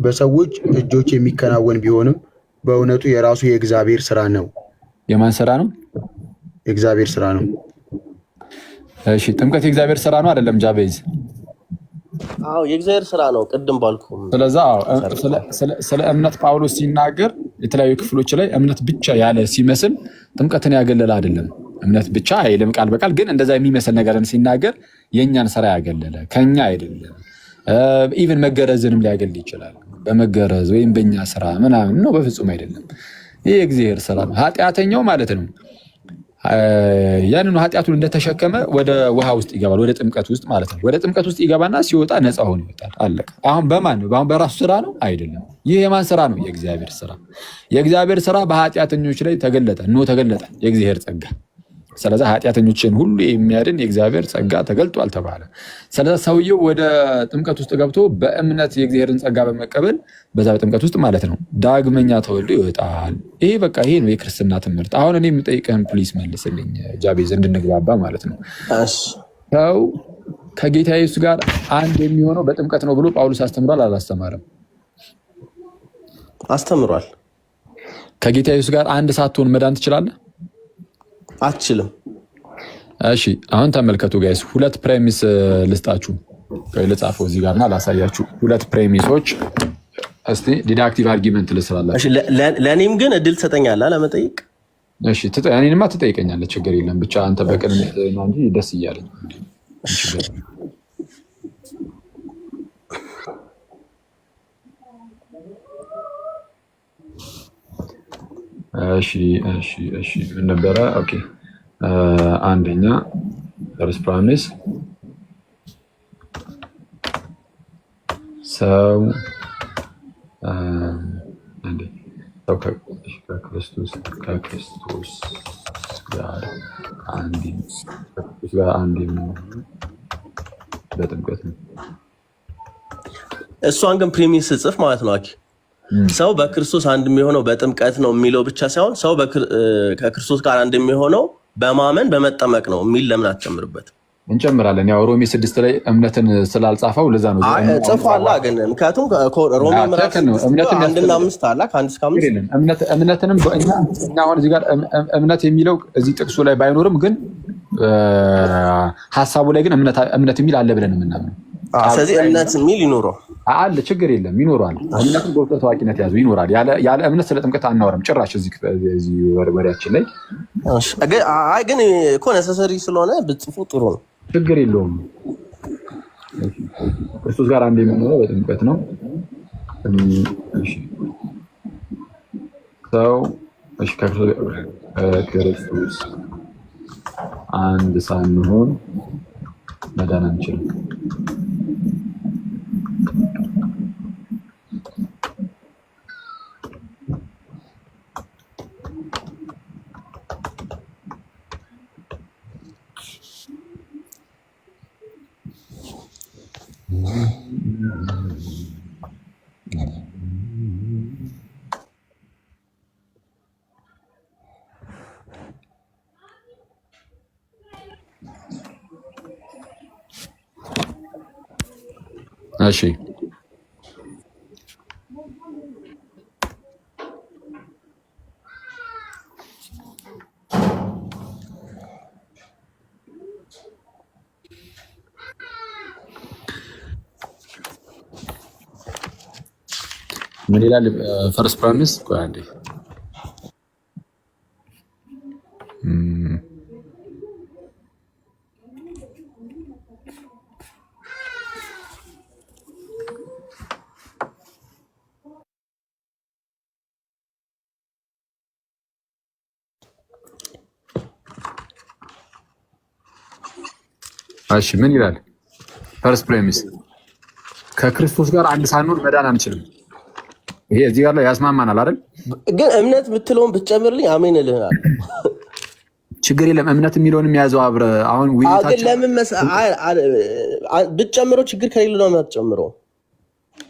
በሰዎች እጆች የሚከናወን ቢሆንም በእውነቱ የራሱ የእግዚአብሔር ስራ ነው። የማን ስራ ነው? የእግዚአብሔር ስራ ነው። እሺ፣ ጥምቀት የእግዚአብሔር ስራ ነው አይደለም? ጃቤዝ። አዎ፣ የእግዚአብሔር ስራ ነው። ቅድም ባልኩ ስለዛ አዎ፣ ስለ እምነት ጳውሎስ ሲናገር የተለያዩ ክፍሎች ላይ እምነት ብቻ ያለ ሲመስል ጥምቀትን ያገለለ አይደለም። እምነት ብቻ አይልም ቃል በቃል፣ ግን እንደዛ የሚመስል ነገርን ሲናገር የእኛን ስራ ያገለለ ከኛ አይደለም። Even መገረዝንም ሊያገል ይችላል። በመገረዝ ወይም በእኛ ስራ ምናምን ነው፣ በፍጹም አይደለም። ይህ የእግዚአብሔር ስራ ነው። ኃጢአተኛው ማለት ነው። ያንኑ ኃጢአቱን እንደተሸከመ ወደ ውሃ ውስጥ ይገባል፣ ወደ ጥምቀት ውስጥ ማለት ነው። ወደ ጥምቀት ውስጥ ይገባና ሲወጣ ነፃ ሆኖ ይወጣል። አለቀ። አሁን በማን ነው? አሁን በራሱ ስራ ነው አይደለም። ይህ የማን ስራ ነው? የእግዚአብሔር ስራ። የእግዚአብሔር ስራ በኃጢአተኞች ላይ ተገለጠ። ኖ ተገለጠ የእግዚአብሔር ጸጋ። ስለዚህ ኃጢአተኞችን ሁሉ የሚያድን የእግዚአብሔር ጸጋ ተገልጧል ተባለ። ስለዚህ ሰውየው ወደ ጥምቀት ውስጥ ገብቶ በእምነት የእግዚአብሔርን ጸጋ በመቀበል በዛ በጥምቀት ውስጥ ማለት ነው ዳግመኛ ተወልዶ ይወጣል። ይሄ በቃ ይሄ ነው የክርስትና ትምህርት። አሁን እኔ የምጠይቅህን please መልስልኝ ጃቤዝ፣ እንድንግባባ ማለት ነው። ሰው ከጌታ ኢየሱስ ጋር አንድ የሚሆነው በጥምቀት ነው ብሎ ጳውሎስ አስተምሯል አላስተማረም? አስተምሯል። ከጌታ ኢየሱስ ጋር አንድ ሳትሆን መዳን ትችላለህ? አትችልም። እሺ አሁን ተመልከቱ guys፣ ሁለት premise ልስጣችሁ። ልጻፈው እዚህ ጋርና ላሳያችሁ። ሁለት premise ኦች እስቲ deductive argument ልስራላችሁ። ለእኔም ግን እድል ትሰጠኛለህ ለመጠየቅ? እሺ እኔንማ ትጠይቀኛለህ፣ ችግር የለም። ብቻ አንተ በቅንነት ነው እንጂ ደስ እያለኝ። እሺ ምን ነበረ? Okay፣ አንደኛ first premise፣ ሰው ከክርስቶስ ጋር አንድ የሚሆነው በጥምቀት ነው። እሷን ግን premise ስጽፍ ማለት ነው አኪ፣ ሰው በክርስቶስ አንድ የሚሆነው በጥምቀት ነው የሚለው ብቻ ሳይሆን ሰው ከክርስቶስ ጋር አንድ የሚሆነው በማመን በመጠመቅ ነው የሚል ለምን አትጨምርበት? እንጨምራለን። ያው ሮሜ 6 ላይ እምነትን ስላልጻፈው ለዛ ነው። ጽፏላ ግን ምክንያቱም ሮሜ ምዕራፍ 1ና 5 አላ ከ1 እስከ 5። እምነትንም እኛ አሁን እዚህ ጋር እምነት የሚለው እዚህ ጥቅሱ ላይ ባይኖርም ግን ሀሳቡ ላይ ግን እምነት የሚል አለ ብለን የምናምነው። ስለዚህ እምነት የሚል ይኖረው። አለ፣ ችግር የለም፣ ይኖረዋል። እምነትን ጎልቶ ታዋቂነት ያዙ ይኖራል። ያለ እምነት ስለ ጥምቀት አናወራም ጭራሽ እዚህ ወሬያችን ላይ። አይ ግን እኮ necessary ስለሆነ ብጽፉ ጥሩ ነው። ችግር የለውም። ክርስቶስ ጋር አንድ የሚኖረው በጥምቀት ነው። ሰው ከክርስቶስ አንድ ሳንሆን መዳን አንችልም። እሺ፣ ምን ይላል? First premise፣ ቆይ አንዴ። እሺ ምን ይላል? First premise፣ ከክርስቶስ ጋር አንድ ሳንሆን መዳን አንችልም። ይሄ እዚህ ጋር ላይ ያስማማናል አይደል? ግን እምነት ብትለውን ብትጨምርልኝ አሜን እልሃለሁ። ችግር የለም። እምነት የሚለውን የሚያዘው አብረ አሁን ግን ውይይታችን ለምን ብትጨምረው ችግር ከሌለ ነው የማትጨምረው።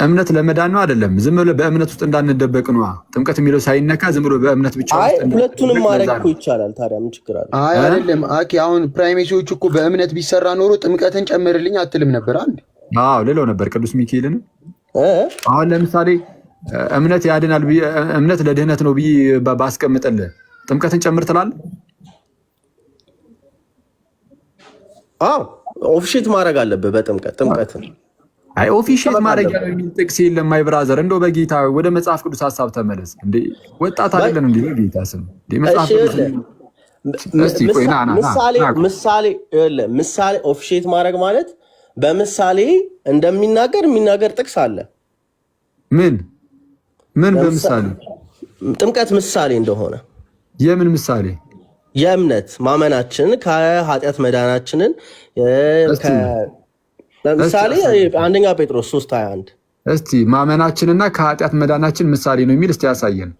እምነት ለመዳን ነው አይደለም። ዝም ብሎ በእምነት ውስጥ እንዳንደበቅ ነዋ። ጥምቀት የሚለው ሳይነካ ዝም ብሎ በእምነት ብቻ አይ ውስጥ ሁለቱንም እንዳንደበቅ ማድረግ ለዛ እኮ ነው። ይቻላል። ታዲያ ምን ችግር አለ? አይ እ? አይደለም አኪ፣ አሁን premise ኦች እኮ በእምነት ቢሰራ ኖሮ ጥምቀትን ጨምርልኝ አትልም ነበር። አንድ አዎ ልለው ነበር ቅዱስ ሚካኤልን። እ? አሁን ለምሳሌ እምነት ያድናል ብዬ፣ እምነት ለድህነት ነው ብዬ ባስቀምጥልህ ጥምቀትን ጨምር ትላለህ? አዎ officiate ማድረግ አለብህ በጥምቀት ጥምቀትን አይ officiate መጠመቅ ማድረጊያ አለብህ። ነው የሚል ጥቅስ የለም። My brother፣ እንደው በጌታ ወደ መጽሐፍ ቅዱስ ሀሳብ ተመለስ። እንዴ ወጣት አይደለን እንዴ? በጌታ ስም እንዴ መጽሐፍ እሺ ቅዱስ ይኸውልህ እስቲ ቆይ ና ና ና ምሳሌ ና ቆይ። ምሳሌ ይኸውልህ ምሳሌ officiate ማድረግ ማለት በምሳሌ እንደሚናገር የሚናገር ጥቅስ አለ። ምን ምን ለምሳሌ በምሳሌ ጥምቀት ምሳሌ እንደሆነ የምን ምሳሌ? የእምነት ማመናችንን፣ ከኃጢአት መዳናችንን። እስቲ እስቲ ለምሳሌ አሳየን። አንደኛ ጴጥሮስ 3:21። እስቲ ማመናችንና ከኃጢአት መዳናችን ምሳሌ ነው የሚል እስቲ ያሳየን።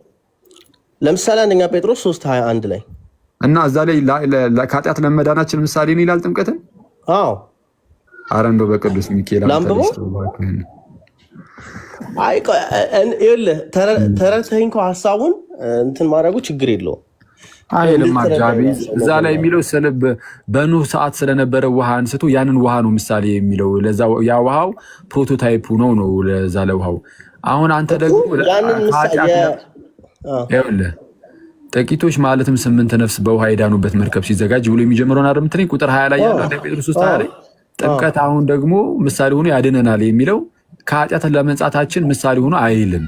ለምሳሌ አንደኛ ጴጥሮስ 3:21 ላይ። እና እዛ ላይ ከኃጢአት ለመዳናችን ምሳሌ ነው ይላል ጥምቀትን። አዎ። አረ እንደው በቅዱስ ሚካኤል አንተ ላንብበው? ልጅ ተው እባክህን። አይ ቆይ፣ ይኸውልህ፣ ተረድተኸኝ እኮ ሀሳቡን እንትን ማድረጉ ችግር የለውም። አይልም። እንድትረዳኝ አጃቢ ነው ሀሳቡ እዛ ላይ መጀመሪያ። የሚለው ስለ በኖህ ሰዓት ስለነበረ ውሃ አንስቶ ያንን ውሃ ነው ምሳሌ የሚለው። ለዛ ያ ውሃው prototype ኡ ነው ለዛ ለውሃው። አሁን አንተ እኮ ደግሞ ያንን ከኃጢአት ይኸውልህ፣ ጥቂቶች ማለትም ስምንት ነፍስ በውሃ የዳኑበት መርከብ ሲዘጋጅ ብሎ የሚጀምረውን አይደል የምትለኝ? ቁጥር 20 ላይ ያለው አንደኛ ጴጥሮስ 3:20 ላይ ጥምቀት አሁን ደግሞ ምሳሌ ሆኖ ያድነናል የሚለው ከኃጢአት ለመንጻታችን ምሳሌ ሆኖ አይልም።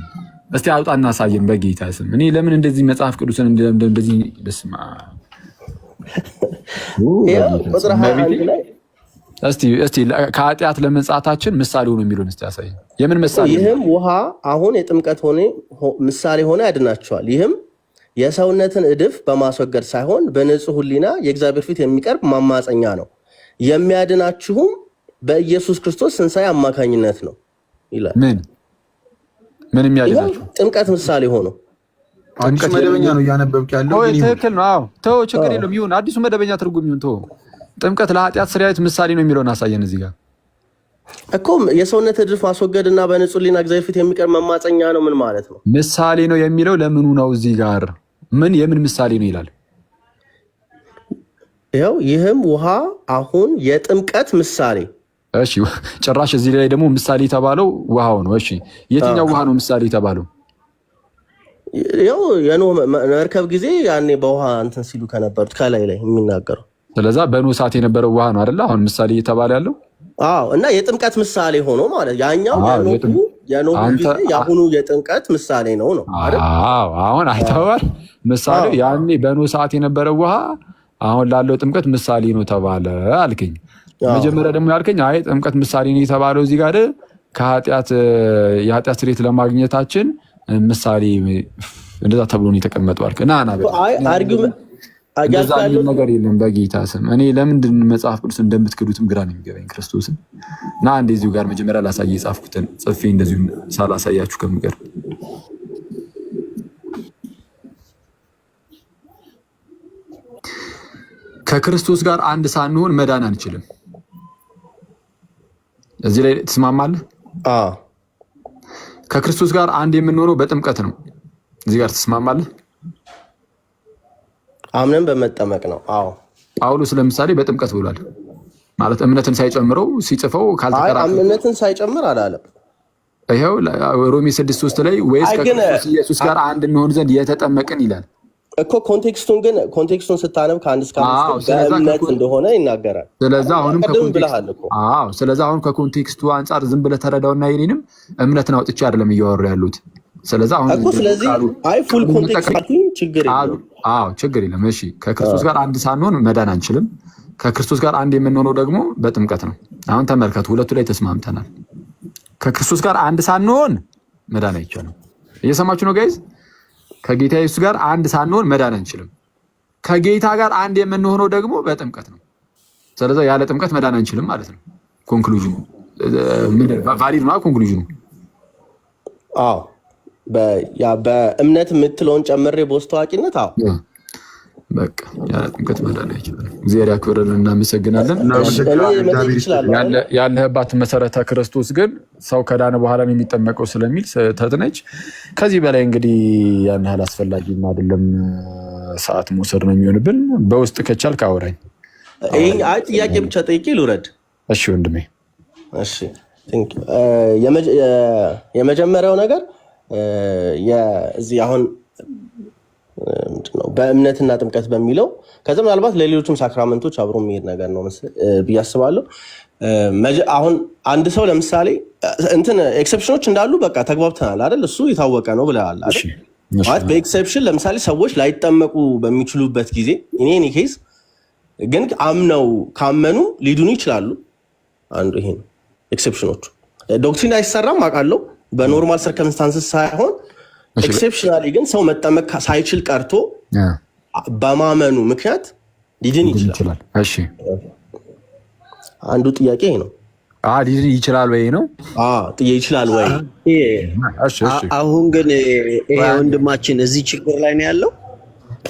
እስቲ አውጣና አሳየን በጌታ ስም። እኔ ለምን እንደዚህ መጽሐፍ ቅዱስን እንደዚህ፣ በስመ አብ። ይኸው በጌታ ቁጥር ስም 21 እመቤቴ ላይ። እስቲ ከኃጢአት ለመንጻታችን ምሳሌ ሆኖ የሚለውን እስቲ ያሳየን። የምን ምሳሌ ነው? ይህም ውሃ አሁን የጥምቀት ሆነ ምሳሌ ሆነ ያድናቸዋል። ይህም የሰውነትን እድፍ በማስወገድ ሳይሆን በንጹሕ ሕሊና የእግዚአብሔር ፊት የሚቀርብ ማማፀኛ ነው። የሚያድናችሁም በኢየሱስ ክርስቶስ ትንሣኤ አማካኝነት ነው ይላል። ምን ምን ይኸው የሚያድናችሁ? ጥምቀት ምሳሌ ሆኖ። አዲሱ ጥምቀት መደበኛ ነው እያነበብክ ያለው ኦይ ግን ይሁን። ትክክል ነው። አዎ ተው፣ ችግር የለውም ይሁን። አዲሱ መደበኛ ትርጉም ይሁን። ተው፣ ጥምቀት ለኃጢአት ስርየት ምሳሌ ነው የሚለውን አሳየን እዚህ ጋር። እኮ የሰውነት እድፍ ማስወገድ እና በንጹሕ ሕሊና እግዚአብሔር ፊት የሚቀርብ መማፀኛ ነው ምን ማለት ነው? ምሳሌ ነው የሚለው ለምኑ ነው? እዚህ ጋር ምን የምን ምሳሌ ነው ይላል? ይኸው ይህም ውሃ አሁን የጥምቀት ምሳሌ። እሺ፣ ጭራሽ እዚህ ላይ ደግሞ ምሳሌ የተባለው ውሃው ነው። እሺ፣ የትኛው ውሃ ነው ምሳሌ የተባለው? ይኸው የኖህ መርከብ ጊዜ ያኔ በውሃ እንትን ሲሉ ከነበሩት ከላይ ላይ የሚናገረው። ስለዛ በኖህ ሰዓት የነበረው ውሃ ነው አይደለ? አሁን ምሳሌ እየተባለ ያለው። አዎ፣ እና የጥምቀት ምሳሌ ሆኖ ማለት ያኛው የኖሁ አንተ ጊዜ የአሁኑ የጥምቀት ምሳሌ ነው አይደል? አዎ፣ አሁን አይተዋል። ምሳሌው ያኔ በኖህ ሰዓት የነበረው ውሃ አሁን ላለው ጥምቀት ምሳሌ ነው ተባለ አልከኝ። መጀመሪያ ደግሞ ያልከኝ አይ ጥምቀት ምሳሌ ነው የተባለው እዚህ ጋር ከኃጢአት የኃጢአት ስርየት ለማግኘታችን ምሳሌ እንደዛ ተብሎ ነው የተቀመጠው አልክ። ና ና በል። አይ argument እንደዛ እያልኩ የሚል ያለው ነገር የለም በጌታ ስም። እኔ ለምንድን መጽሐፍ ቅዱስ እንደምትክዱትም ግራ ነው የሚገባኝ። ክርስቶስን ና እንደዚሁ ጋር መጀመሪያ ላሳይ የጻፍኩትን ጽፌ እንደዚሁ ሳላሳያችሁ ከምቀር። ከክርስቶስ ጋር አንድ ሳንሆን መዳን አንችልም። እዚህ ላይ ትስማማለህ? አዎ። ከክርስቶስ ጋር አንድ የምንሆነው በጥምቀት ነው። እዚህ ጋር ትስማማለህ? አምነን በመጠመቅ ነው። አዎ። ጳውሎስ ለምሳሌ በጥምቀት ብሏል። ማለት እምነትን ሳይጨምረው ሲጽፈው አይ ካልተከራከረ እምነትን ሳይጨምር አላለም። ይኸው ሮሜ 6:3 ላይ ወይስ አይ ግን ከክርስቶስ ኢየሱስ ጋር አንድ እንሆን ዘንድ የተጠመቅን ይላል። እኮ context ኡን ግን context ኡን ስታነብ ከ1 እስከ 5 ግን ስለዛ በእምነት እንደሆነ ይናገራል። ስለዛ አሁንም ቅድም ከ context ብለሃል እኮ። አዎ፣ ስለዛ አሁን ከ context ኡ አንጻር ዝም ብለህ ተረዳውና የኔንም እምነትን አውጥቼ አይደለም እያወሩ ያሉት። ስለዛ አሁን እኮ ስለዚህ ቃሉ አይ full ቃሉን context መጠቀም አልኩኝ፣ ችግር ቃሉ የለውም። አዎ፣ ችግር የለም። እሺ፣ ከክርስቶስ ጋር አንድ ሳንሆን መዳን አንችልም። ከክርስቶስ ጋር አንድ የምንሆነው ደግሞ በጥምቀት ነው። አሁን ተመልከቱ፣ ሁለቱ ላይ ተስማምተናል። ከክርስቶስ ጋር አንድ ሳንሆን መዳን አይቻልም። እየሰማችሁ ነው guys? ከጌታ ኢየሱስ ጋር አንድ ሳንሆን መዳን አንችልም። ከጌታ ጋር አንድ የምንሆነው ደግሞ በጥምቀት ነው። ስለዚህ ያለ ጥምቀት መዳን አንችልም ማለት ነው። Conclusion ኑ valid ነው። Conclusion ኑ አዎ፣ ያ በእምነት የምትለውን ጨምሬ በውስጥ ታዋቂነት አዎ። በቃ ያለ ጥምቀት መዳን አይቻልም። እግዚአብሔር ያክብርልን። እናመሰግናለን። እኔ እናመሰግናለን። መጠየቅ እግዚአብሔር እችላለሁ አይደል? ያለህባት መሰረተ ክርስቶስ ግን ሰው ከዳነ በኋላ ነው የሚጠመቀው ስለሚል ስህተት ነች። ከዚህ በላይ እንግዲህ ያን ያህል አስፈላጊም አይደለም። ሰዓት መውሰድ ነው የሚሆንብን። በውስጥ ከቻልክ አውራኝ። አይ ጥያቄ ብቻ ጠይቄ ልውረድ። እሺ ወንድሜ። እሺ፣ thank you። የመጀመሪያው ነገር እዚህ አሁን ምንድን ነው በእምነትና ጥምቀት በሚለው፣ ከዛ ምናልባት ለሌሎችም sacrament ኦች አብሮ የሚሄድ ነገር ነው ብዬ አስባለሁ። አሁን አንድ ሰው ለምሳሌ እንትን ኤክሰፕሽኖች እንዳሉ በቃ ተግባብተናል አይደል? እሱ የታወቀ ነው ብለሃል አይደል? እሺ። ማለት በ exception ለምሳሌ ሰዎች ላይጠመቁ በሚችሉበት ጊዜ in any case ግን አምነው ካመኑ ሊድኑ ይችላሉ። አንዱ ይሄ ነው። Exception ኖቹ doctrine አይሰራም አውቃለሁ፣ በ normal circumstances ሳይሆን exceptionally ግን ሰው መጠመቅ ሳይችል ቀርቶ በማመኑ ምክንያት ሊድን ሊድን ይችላል? ይችላል። እሺ። አንዱ ጥያቄ ይሄ ነው። ሊድን ይችላል ወይ ነው? ጥዬ ይችላል ወይ? እሺ እሺ። አሁን ግን ይሄ ወንድማችን እዚህ ችግር ላይ ነው ያለው፣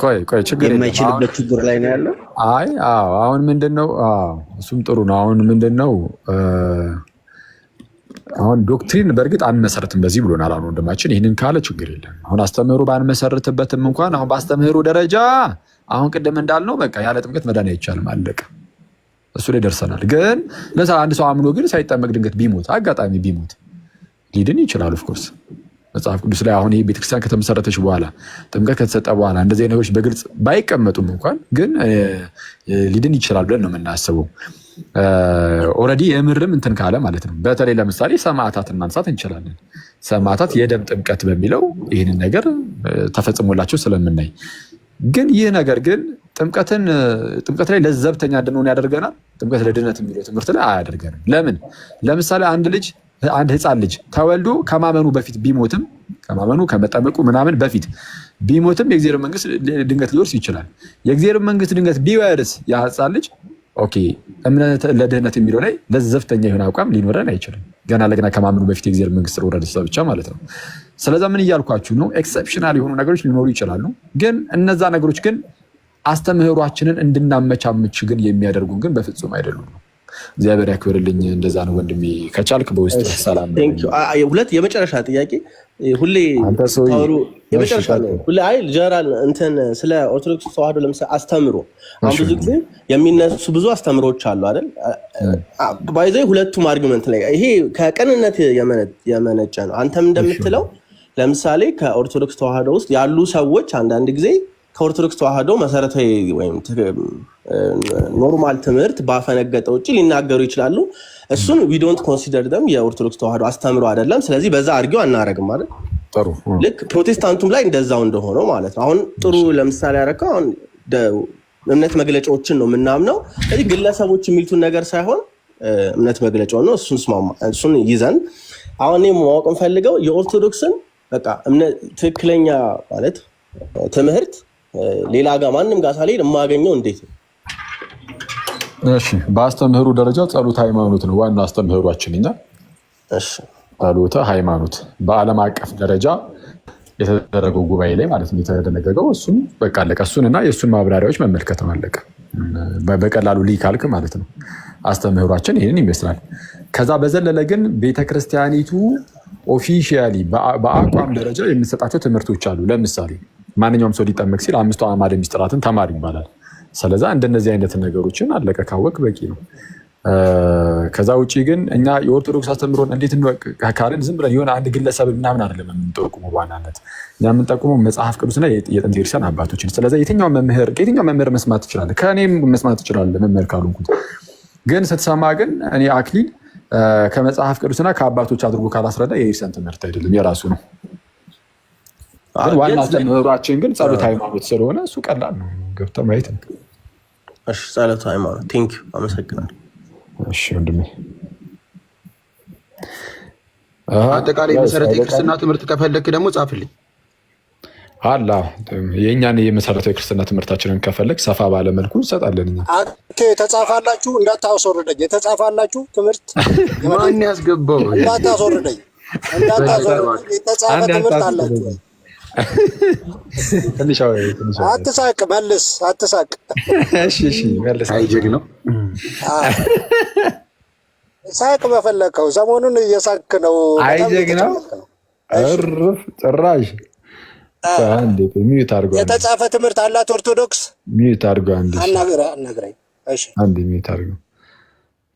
ቆይ ቆይ፣ ችግር የለም። አሁን የማይችልበት ችግር ላይ ነው ያለው። አይ አዎ፣ አሁን ምንድን ነው? አዎ እሱም ጥሩ ነው። አሁን ምንድን ነው? አሁን doctrine በእርግጥ አንመሰርትም በዚህ ብሎናል። አሁን ወንድማችን ይህንን ካለ ችግር የለም። አሁን አስተምህሮ ባንመሰርትበትም እንኳን አሁን በአስተምህሮ ደረጃ አሁን ቅድም እንዳልነው በቃ ያለ ጥምቀት መዳን አይቻልም፣ አለቀ። እሱ ላይ ደርሰናል። ግን ለምሳሌ አንድ ሰው አምኖ ግን ሳይጠመቅ ድንገት ቢሞት፣ አጋጣሚ ቢሞት ሊድን ይችላል። Of course መጽሐፍ ቅዱስ ላይ አሁን ይሄ ቤተክርስቲያን ከተመሰረተች በኋላ፣ ጥምቀት ከተሰጠ በኋላ እንደዚህ ነገሮች በግልጽ ባይቀመጡም እንኳን ግን ሊድን ይችላል ብለን ነው የምናስበው። Already የምርም እንትን ካለ ማለት ነው። በተለይ ለምሳሌ ሰማዕታትን ማንሳት እንችላለን። ሰማዕታት የደም ጥምቀት በሚለው ይህንን ነገር ተፈጽሞላቸው ስለምናይ፣ ግን ይህ ነገር ግን ጥምቀት ላይ ለዘብተኛ እንድንሆን ያደርገናል። ጥምቀት ለድነት የሚለው ትምህርት ላይ አያደርገንም። ለምን? ለምሳሌ አንድ ልጅ፣ አንድ ህፃን ልጅ ተወልዶ ከማመኑ በፊት ቢሞትም፣ ከማመኑ ከመጠመቁ ምናምን በፊት ቢሞትም የእግዚአብሔር መንግስት ድንገት ሊወርስ ይችላል። የእግዚአብሔር መንግስት ድንገት ቢወርስ ያ ህፃን ልጅ okay እምነት ለድህነት የሚለው ላይ ለዘብተኛ የሆነ አቋም ሊኖረን አይችልም። ገና ለገና ከማመኑ በፊት የእግዚአብሔር መንግስት ወረሰ ብቻ ማለት ነው። ስለዛ ምን እያልኳችሁ ነው? Exceptional የሆኑ ነገሮች ሊኖሩ ይችላሉ። ግን እነዛ ነገሮች ግን አስተምህሯችንን እንድናመቻምች ግን የሚያደርጉን ግን በፍጹም አይደሉም ነው። እግዚአብሔር ያክብርልኝ። እንደዛ ነው ወንድሜ። ከቻልክ በውስጥ ሰላም። ሁለት የመጨረሻ ጥያቄ፣ ሁሌ አንተ ሰውዬ። ታወሩ የመጨረሻ ነው። ሁሌ አይ ጀነራል እንትን ስለ ኦርቶዶክስ ተዋህዶ ለምሳሌ አስተምሮ አሁን ብዙ ጊዜ የሚነሱ ብዙ አስተምሮች አሉ አይደል? By the way ሁለቱም argument ላይ ይሄ ከቅንነት የመነጨ ነው። አንተም እንደምትለው ለምሳሌ ከኦርቶዶክስ ተዋህዶ ውስጥ ያሉ ሰዎች አንዳንድ ጊዜ ከኦርቶዶክስ ተዋህዶ መሰረታዊ ወይም normal ትምህርት ባፈነገጠ ውጭ ሊናገሩ ይችላሉ። እሱን we don't consider them የኦርቶዶክስ ተዋህዶ አስተምሮ አይደለም። ስለዚህ በዛ argue አናረግም ማለት ጥሩ። ልክ ፕሮቴስታንቱም ላይ እንደዛው እንደሆነው ማለት ነው። አሁን ጥሩ ለምሳሌ ያረከው አሁን እምነት መግለጫዎችን ነው የምናምነው። ስለዚህ ግለሰቦች የሚሉትን ነገር ሳይሆን እምነት መግለጫውን ነው። እሱን ስማማ፣ እሱን ይዘን አሁን እኔ ማወቅ እንፈልገው የኦርቶዶክስን በቃ እምነት ትክክለኛ ማለት ትምህርት ሌላ ጋር ማንም ጋር ሳልሄድ የማገኘው እንዴት ነው? እሺ፣ በአስተምህሮ ደረጃ ጸሎተ ሃይማኖት ነው ዋና አስተምህሯችን እኛ። ጸሎተ ሃይማኖት በዓለም አቀፍ ደረጃ የተደረገው ጉባኤ ላይ ማለት ነው የተደነገገው። እሱም በቃ አለቀ። እሱን እና የእሱን ማብራሪያዎች መመልከት ነው፣ አለቀ። በቀላሉ ሊካልክ ማለት ነው። አስተምህሯችን ይህንን ይመስላል። ከዛ በዘለለ ግን ቤተክርስቲያኒቱ officially በአቋም ደረጃ የምትሰጣቸው ትምህርቶች አሉ። ለምሳሌ ማንኛውም ሰው ሊጠመቅ ሲል አምስቱ አዕማደ ምስጢራትን ተማር ይባላል። ስለዛ እንደነዚህ አይነት ነገሮችን አለቀ ካወቅ በቂ ነው። ከዛ ውጭ ግን እኛ የኦርቶዶክስ አስተምህሮን እንዴት እንወቅ ካልን ዝም ብለን የሆነ አንድ ግለሰብ ምናምን አይደለም የምንጠቁመው። በዋናነት እኛ የምንጠቁመው መጽሐፍ ቅዱስና የጥንት ቤተክርስቲያን አባቶችን። ስለዚ የትኛው መምህር ከየትኛው መምህር መስማት ትችላለህ፣ ከእኔም መስማት ትችላለህ መምህር ካልሆንኩት። ግን ስትሰማ ግን እኔ አክሊል ከመጽሐፍ ቅዱስና ከአባቶች አድርጎ ካላስረዳ የቤተክርስቲያን ትምህርት አይደለም፣ የራሱ ነው። ግን ዋና አስተምህሯችን ግን ጸሎተ ሃይማኖት ስለሆነ እሱ ቀላል ነው፣ ገብተህ ማየት ነው። እሺ፣ ጸሎተ ሃይማኖት፣ thank you፣ አመሰግናለሁ። እሺ ወንድሜ። አጠቃላይ መሰረተ የክርስትና ትምህርት ከፈለክ ደግሞ ጻፍልኝ። አላ የእኛን የመሰረታዊ ክርስትና ትምህርታችንን ከፈለግ ሰፋ ባለ መልኩ እንሰጣለን። እኛ Okay፣ የተጻፋላችሁ እንዳታስወርደኝ፣ የተጻፋላችሁ ትምህርት ማን ያስገባው? እንዳታስወርደኝ፣ እንዳታስወርደኝ። የተጻፈ ትምህርት አላችሁ። አትሳቅ፣ መልስ፣ አትሳቅ። እሺ እሺ፣ መልስ። አይ ጀግናው። ሳቅ በፈለከው። ሰሞኑን እየሳክ ነው። አይ በጣም ጀግናው። እየተጨነቅክ ነው። እርፍ ጭራሽ አንዴ mute አድርገው። የተጻፈ ትምህርት አላት ኦርቶዶክስ። Mute አድርገው አንዴ። አናግረኝ። እሺ። አንዴ mute አድርገው።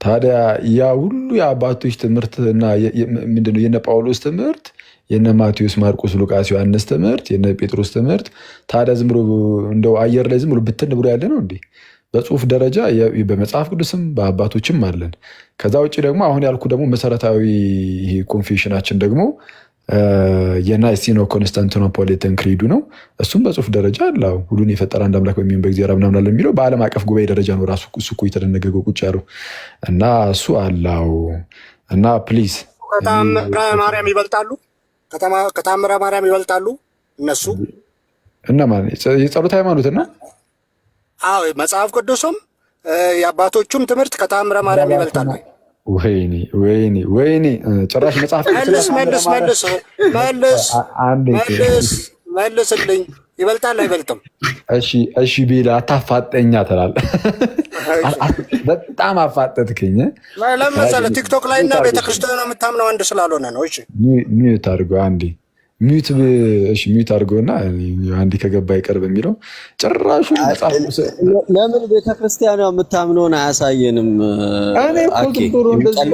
ታዲያ ያ ሁሉ የአባቶች ትምህርት እና ምንድነው የነ ጳውሎስ ትምህርት፣ የነ ማቴዎስ፣ ማርቆስ፣ ሉቃስ፣ ዮሐንስ ትምህርት፣ የነ ጴጥሮስ ትምህርት ታዲያ ዝም ብሎ እንደው አየር ላይ ዝም ብሎ ብትን ብሎ ያለ ነው እንዴ? በጽሁፍ ደረጃ በመጽሐፍ ቅዱስም በአባቶችም አለን። ከዛ ውጭ ደግሞ አሁን ያልኩ ደግሞ መሰረታዊ ይሄ confession ኣችን ደግሞ የ Niceno Constantinopolitan Creed ኡ ነው። እሱም በጽሁፍ ደረጃ አለ። ሁሉን የፈጠረ አንድ አምላክ በሚሆን በእግዚአብሔር አብ እናምናለን የሚለው በዓለም አቀፍ ጉባኤ ደረጃ ነው ራሱ እሱ እኮ የተደነገገው ቁጭ ያለው እና እሱ አላው እና please። ከተአምረ ማርያም ይበልጣሉ። ከተአምረ ማርያም ይበልጣሉ እነሱ። እነማን? የጸሎት ሃይማኖትን ነው። አዎ፣ መጽሐፍ ቅዱስም የአባቶቹም ትምህርት ከተአምረ ማርያም ይበልጣል ወይ? ወይኔ ወይኔ ወይኔ! ጭራሽ መጽሐፍ ቅዱስ መልስ መልስ መልስ መልስ መልስ መልስልኝ። ይበልጣል አይበልጥም? እሺ እሺ፣ ቤላ አታፋጠኛ ትላለህ። በጣም አፋጠጥክኝ። ለምን መሰለህ? ቲክቶክ ላይ እና ቤተክርስቲያኗ የምታምነው አንድ ስላልሆነ ነው። እሺ። Mute አድርገው አንዴ፣ mute። እሺ፣ mute አድርገውና አንዴ ከገባ ይቀር በሚለው ጭራሹ መጽሐፍ ለምን ቤተክርስቲያኗ የምታምነውን አያሳየንም? እኔ እኮ ዝም ብሎ እንደዚህ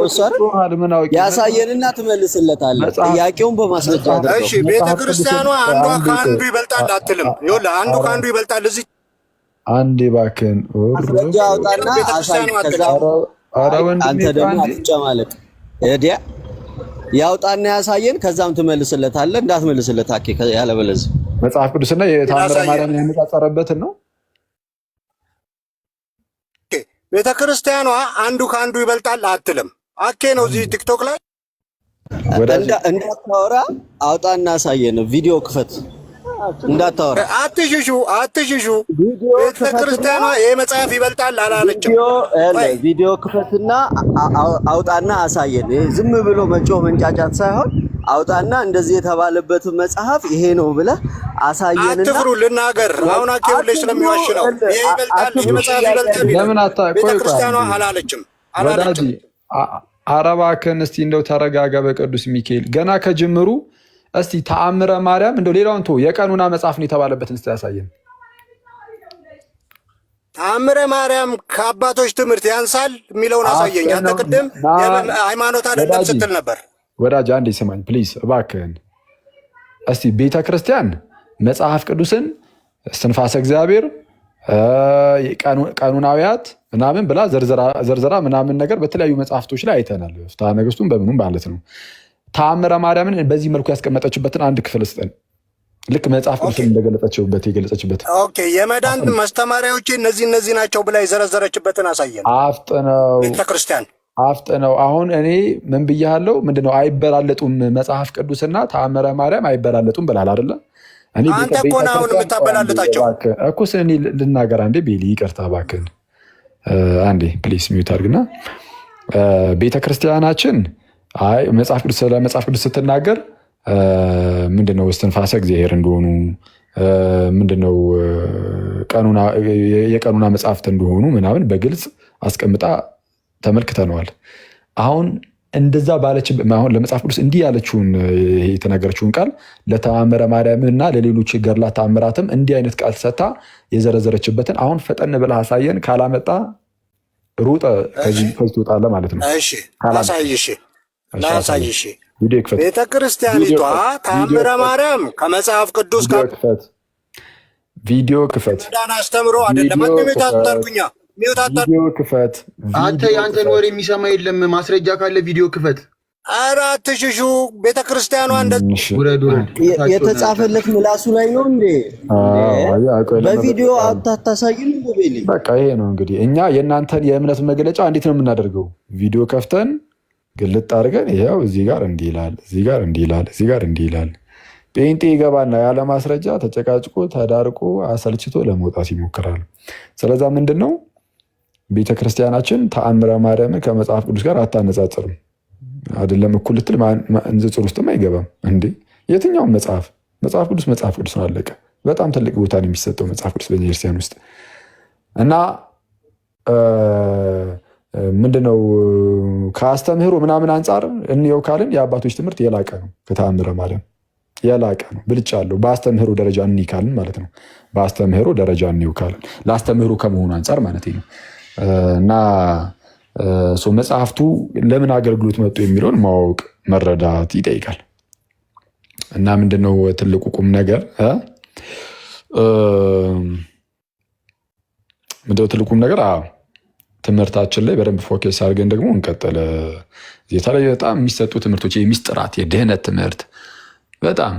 ምን አውቄ። ያሳየንና ትመልስለታለህ። ጥያቄውን በማስረጃ አድርገው። እሺ፣ ቤተክርስቲያኗ አንዷ ከአንዱ ይበልጣል አትልም። ይኸውልህ፣ አንዱ ከአንዱ ይበልጣል እዚህ አንዴ እባክህን። ማስረጃ አውጣና አሳይ። ከዛ አንተ ደግሞ አትጨማለቅ። ዲያ ያውጣና ያሳየን፣ ከዛም ትመልስለታለህ። እንዳትመልስለት አኬ፣ ያለበለዚያ መጽሐፍ ቅዱስና የተአምረ ማርያምን ያነጻጸረበትን ነው። ቤተክርስቲያኗ አንዱ ከአንዱ ይበልጣል አትልም። አኬ ነው እዚህ ቲክቶክ ላይ እንዳታወራ፣ አውጣና አሳየን። ቪዲዮ ክፈት፣ እንዳታወራ። አትሽሹ፣ አትሽሹ። ቤተክርስቲያኗ ይሄ መጽሐፍ ይበልጣል አላለችም። ቪዲዮ ክፈትና አውጣና አሳየን። ዝም ብሎ መጮህ መንጫጫት ሳይሆን አውጣና እንደዚህ የተባለበት መጽሐፍ ይሄ ነው ብለህ አሳየንና። አትፍሩ፣ ልናገር። አሁን አኬ ሁሌ ስለሚዋሽ ነው። ይሄ ይበልጣል፣ ይሄ መጽሐፍ ይበልጣል። ለምን አታ ቤተክርስቲያኗ አላለችም፣ አላለችም። ኧረ እባክህን እስቲ እንደው ተረጋጋ። በቅዱስ ሚካኤል፣ ገና ከጅምሩ እስቲ ተአምረ ማርያም እንደው ሌላውን ተወው፣ የቀኑና መጽሐፍ ነው የተባለበትን እስቲ ያሳየን። ተአምረ ማርያም ከአባቶች ትምህርት ያንሳል የሚለውን አሳየኝ። አንተ ቅድም ሃይማኖት አይደለም ስትል ነበር። ወዳጅ፣ አንዴ ስማኝ please እባክህን። እስቲ ቤተ ክርስቲያን መጽሐፍ ቅዱስን እስትንፋሰ እግዚአብሔር፣ ቀኑናውያት ምናምን ብላ ዘርዘራ ምናምን ነገር በተለያዩ መጽሐፍቶች ላይ አይተናል። ፍትሐ ነገሥቱን በምኑም ማለት ነው። ተአምረ ማርያምን በዚህ መልኩ ያስቀመጠችበትን አንድ ክፍል ስጠን። ልክ መጽሐፍ ቅዱስን እንደገለጸችበት የገለጸችበት። Okay፣ የመዳን ማስተማሪያዎቼ እነዚህ እነዚህ ናቸው ብላ የዘረዘረችበትን አሳየን። አፍጥነው። ቤተክርስቲያን አፍጥነው። አሁን እኔ ምን ብያለሁ? ምንድነው አይበላለጡም? መጽሐፍ ቅዱስና ተአምረ ማርያም አይበላለጡም ብላል አይደለ? እኔ አንተ እኮ ነህ አሁን የምታበላልጣቸው። እኮ እኔ ልናገር አንዴ ቤሊ፣ ይቅርታ እባክህን አንዴ please mute አድርግና፣ ቤተክርስቲያናችን አይ መጽሐፍ ቅዱስ ስለ መጽሐፍ ቅዱስ ስትናገር ምንድነው እስትንፋሰ እግዚአብሔር እንደሆኑ፣ ምንድነው የቀኑና መጽሐፍት እንደሆኑ ምናምን በግልጽ አስቀምጣ ተመልክተነዋል። አሁን እንደዛ ባለች አሁን ለመጽሐፍ ቅዱስ እንዲህ ያለችውን የተናገረችውን ቃል ለተአምረ ማርያም እና ለሌሎች ገድላት ተአምራትም እንዲህ አይነት ቃል ሰታ የዘረዘረችበትን አሁን ፈጠን ብለህ አሳየን። ካላመጣ ሩጠ ከዚህ ትወጣለህ ማለት ነው። እሺ፣ ላሳይሽ ላሳይሽ። ቤተ ክርስቲያኒቷ ተአምረ ማርያም ከመጽሐፍ ቅዱስ ጋር ቪዲዮ ክፈት። ዳን አስተምሮ አይደለም። Mute አታርጉኛ። Mute አታርጉ። ቪዲዮ ክፈት። አንተ የአንተን ወሬ የሚሰማ የለም። ማስረጃ ካለ ቪዲዮ ክፈት። ኧረ አትሽሹ። ቤተ ክርስቲያኗ እንደ ውረድ ውረድ። የተጻፈለት ምላሱ ላይ ነው እንዴ? በቪዲዮ አታሳይም? ቤሊ። በቃ ይሄ ነው እንግዲህ። እኛ የእናንተን የእምነት መግለጫ እንዴት ነው የምናደርገው? ቪዲዮ ከፍተን ግልጥ አድርገን ይኸው እዚህ ጋር እንዲህ ይላል፣ እዚህ ጋር እንዲህ ይላል፣ እዚህ ጋር እንዲህ ይላል። ጴንጤ ይገባና ያለ ማስረጃ ተጨቃጭቆ ተዳርቆ አሰልችቶ ለመውጣት ይሞክራል። ስለዛ ምንድን ነው፣ ቤተክርስቲያናችን ተአምረ ማርያምን ከመጽሐፍ ቅዱስ ጋር አታነጻጽርም። አይደለም እኩል ልትል ንጽጽር ውስጥም አይገባም እንዴ። የትኛውም መጽሐፍ መጽሐፍ ቅዱስ መጽሐፍ ቅዱስ ነው፣ አለቀ። በጣም ትልቅ ቦታ ነው የሚሰጠው መጽሐፍ ቅዱስ በቤተክርስቲያን ውስጥ። እና ምንድነው ከአስተምህሮ ምናምን አንጻር እንየው ካልን የአባቶች ትምህርት የላቀ ነው፣ ከተአምረ ማርያም የላቀ ነው፣ ብልጫ አለው። በአስተምህሮ ደረጃ እንይ ካልን ማለት ነው። በአስተምህሮ ደረጃ እንየው ካልን ለአስተምህሮ ከመሆኑ አንጻር ማለት ነው። እና መጽሐፍቱ ለምን አገልግሎት መጡ የሚለውን ማወቅ መረዳት ይጠይቃል። እና ምንድነው ትልቁ ቁም ነገር? ምንድነው ትልቁ ቁም ነገር? ትምህርታችን ላይ በደንብ focus አድርገን ደግሞ እንቀጥል። የተለያዩ በጣም የሚሰጡ ትምህርቶች፣ የሚስጥራት፣ የድህነት ትምህርት በጣም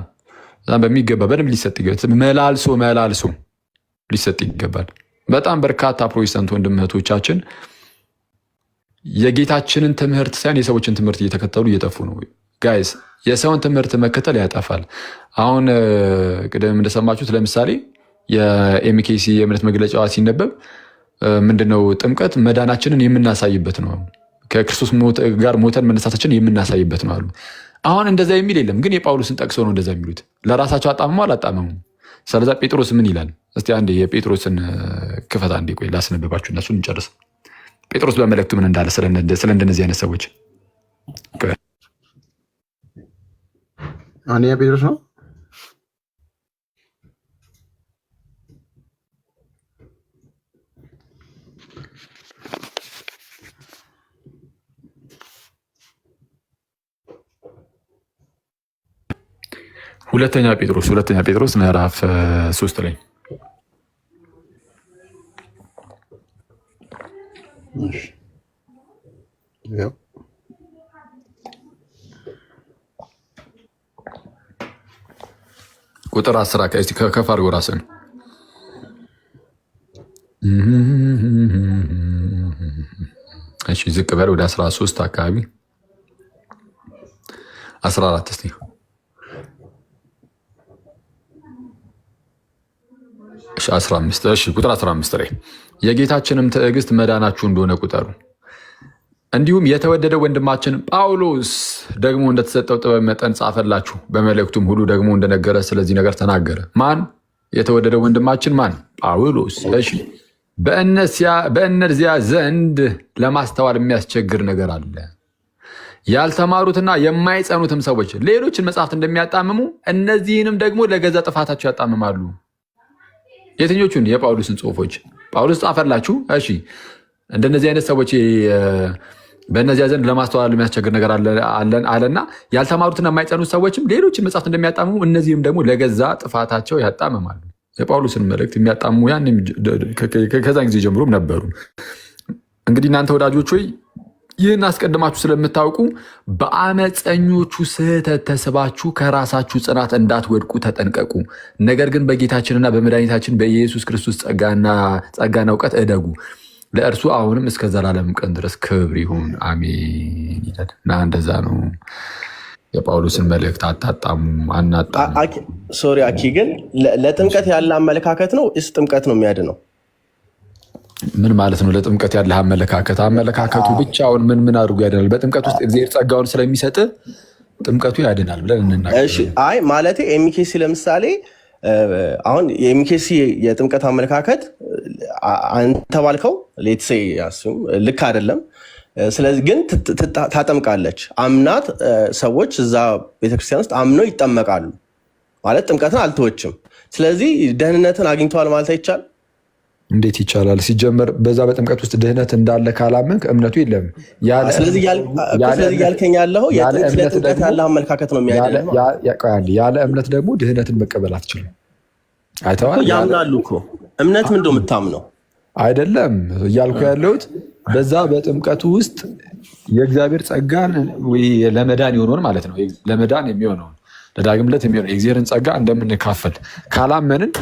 በጣም በሚገባ በደንብ ሊሰጥ ይገባል። መላልሶ መላልሶ ሊሰጥ ይገባል። በጣም በርካታ ፕሮቴስታንት ወንድም እህቶቻችን የጌታችንን ትምህርት ሳይሆን የሰዎችን ትምህርት እየተከተሉ እየጠፉ ነው። Guys፣ የሰውን ትምህርት መከተል ያጠፋል። አሁን ቅድም እንደሰማችሁት ለምሳሌ የ MKC የእምነት መግለጫዋ ሲነበብ ምንድነው? ጥምቀት መዳናችንን የምናሳይበት ነው፣ ከክርስቶስ ጋር ሞተን መነሳታችንን የምናሳይበት ነው አሉ። አሁን እንደዛ የሚል የለም፣ ግን የጳውሎስን ጠቅሰው ነው እንደዛ የሚሉት። ለራሳቸው አጣምመው አላጣመሙም። ስለዛ ጴጥሮስ ምን ይላል? እስቲ አንዴ የጴጥሮስን ክፈት፣ አንዴ ቆይ ላስነብባችሁ፣ እነሱን እንጨርስ። ጴጥሮስ በመልእክቱ ምን እንዳለ ስለ እንደነዚህ አይነት ሰዎች። አንደኛ ጴጥሮስ ነው። ሁለተኛ ጴጥሮስ ምዕራፍ 3 ላይ። እሺ፣ ያው። ቁጥር 10 አካባቢ፣ እስቲ ከፍ አድርጎ ራስን። እሺ፣ ዝቅ በል ወደ 13 አካባቢ፣ 14 እስቲ። እሺ፣ 15፣ እሺ፣ ቁጥር 15 ላይ የጌታችንም ትዕግስት መዳናችሁ እንደሆነ ቁጠሩ። እንዲሁም የተወደደ ወንድማችን ጳውሎስ ደግሞ እንደተሰጠው ጥበብ መጠን ጻፈላችሁ። በመልእክቱም ሁሉ ደግሞ እንደነገረ ስለዚህ ነገር ተናገረ። ማን? የተወደደ ወንድማችን ማን? ጳውሎስ። እሺ፣ በእነዚያ ዘንድ ለማስተዋል የሚያስቸግር ነገር አለ። ያልተማሩትና የማይጸኑትም ሰዎች ሌሎችን መጽሐፍት እንደሚያጣምሙ እነዚህንም ደግሞ ለገዛ ጥፋታቸው ያጣምማሉ። የትኞቹን? የጳውሎስን ጽሑፎች ጳውሎስ ጻፈላችሁ። እሺ፣ እንደነዚህ አይነት ሰዎች በእነዚያ ዘንድ ለማስተዋል የሚያስቸግር ነገር አለና ያልተማሩትና የማይጸኑት ሰዎችም ሌሎችን መጽሐፍት እንደሚያጣምሙ እነዚህም ደግሞ ለገዛ ጥፋታቸው ያጣምማሉ። የጳውሎስን መልእክት የሚያጣምሙ ያንም ከዛን ጊዜ ጀምሮም ነበሩ። እንግዲህ እናንተ ወዳጆች ሆይ፣ ይህን አስቀድማችሁ ስለምታውቁ በአመፀኞቹ ስህተት ተስባችሁ ከራሳችሁ ጽናት እንዳትወድቁ ተጠንቀቁ። ነገር ግን በጌታችንና በመድኃኒታችን በኢየሱስ ክርስቶስ ጸጋና እውቀት እደጉ። ለእርሱ አሁንም እስከ ዘላለም ቀን ድረስ ክብር ይሁን፣ አሜን ይላል። እና እንደዛ ነው። የጳውሎስን መልእክት አታጣሙ፣ አናጣሙ። Sorry አኪ፣ ግን ለጥምቀት ያለ አመለካከት ነው ወይስ ጥምቀት ነው የሚያድነው? ምን ማለት ነው? ለጥምቀት ያለህ አመለካከት፣ አመለካከቱ ብቻውን ምን ምን አድርጎ ያድናል? በጥምቀት ውስጥ እግዚአብሔር ጸጋውን ስለሚሰጥ ጥምቀቱ ያድናል ብለን እንናገር። እሺ፣ አይ ማለቴ MKC ለምሳሌ አሁን የ MKC የጥምቀት አመለካከት አንተ ባልከው let's say ልክ አይደለም። ስለዚህ ግን ታጠምቃለች። አምናት ሰዎች እዛ ቤተክርስቲያን ውስጥ አምነው ይጠመቃሉ። ማለት ጥምቀትን አልተወችም። ስለዚህ ደህንነትን አግኝተዋል ማለት አይቻልም። እንዴት ይቻላል? ሲጀመር በዛ በጥምቀት ውስጥ ድህነት እንዳለ ካላመንክ እምነቱ የለም። ስለዚህ እያልከኝ ያለው ስለ ጥምቀት ያለ አመለካከት ነው የሚያድንህ። ያለ እምነት ደግሞ ድህነትን መቀበል አትችልም። አይተዋል። ያምናሉ እኮ። እምነት ምንድን ነው የምታምነው? አይደለም፣ እያልኩ ያለሁት በዛ በጥምቀቱ ውስጥ የእግዚአብሔር ጸጋን ለመዳን የሆነውን ማለት ነው፣ ለመዳን የሚሆነውን፣ ለዳግም ልደት የሚሆነው የእግዚአብሔርን ጸጋ እንደምንካፈል ካላመንን፣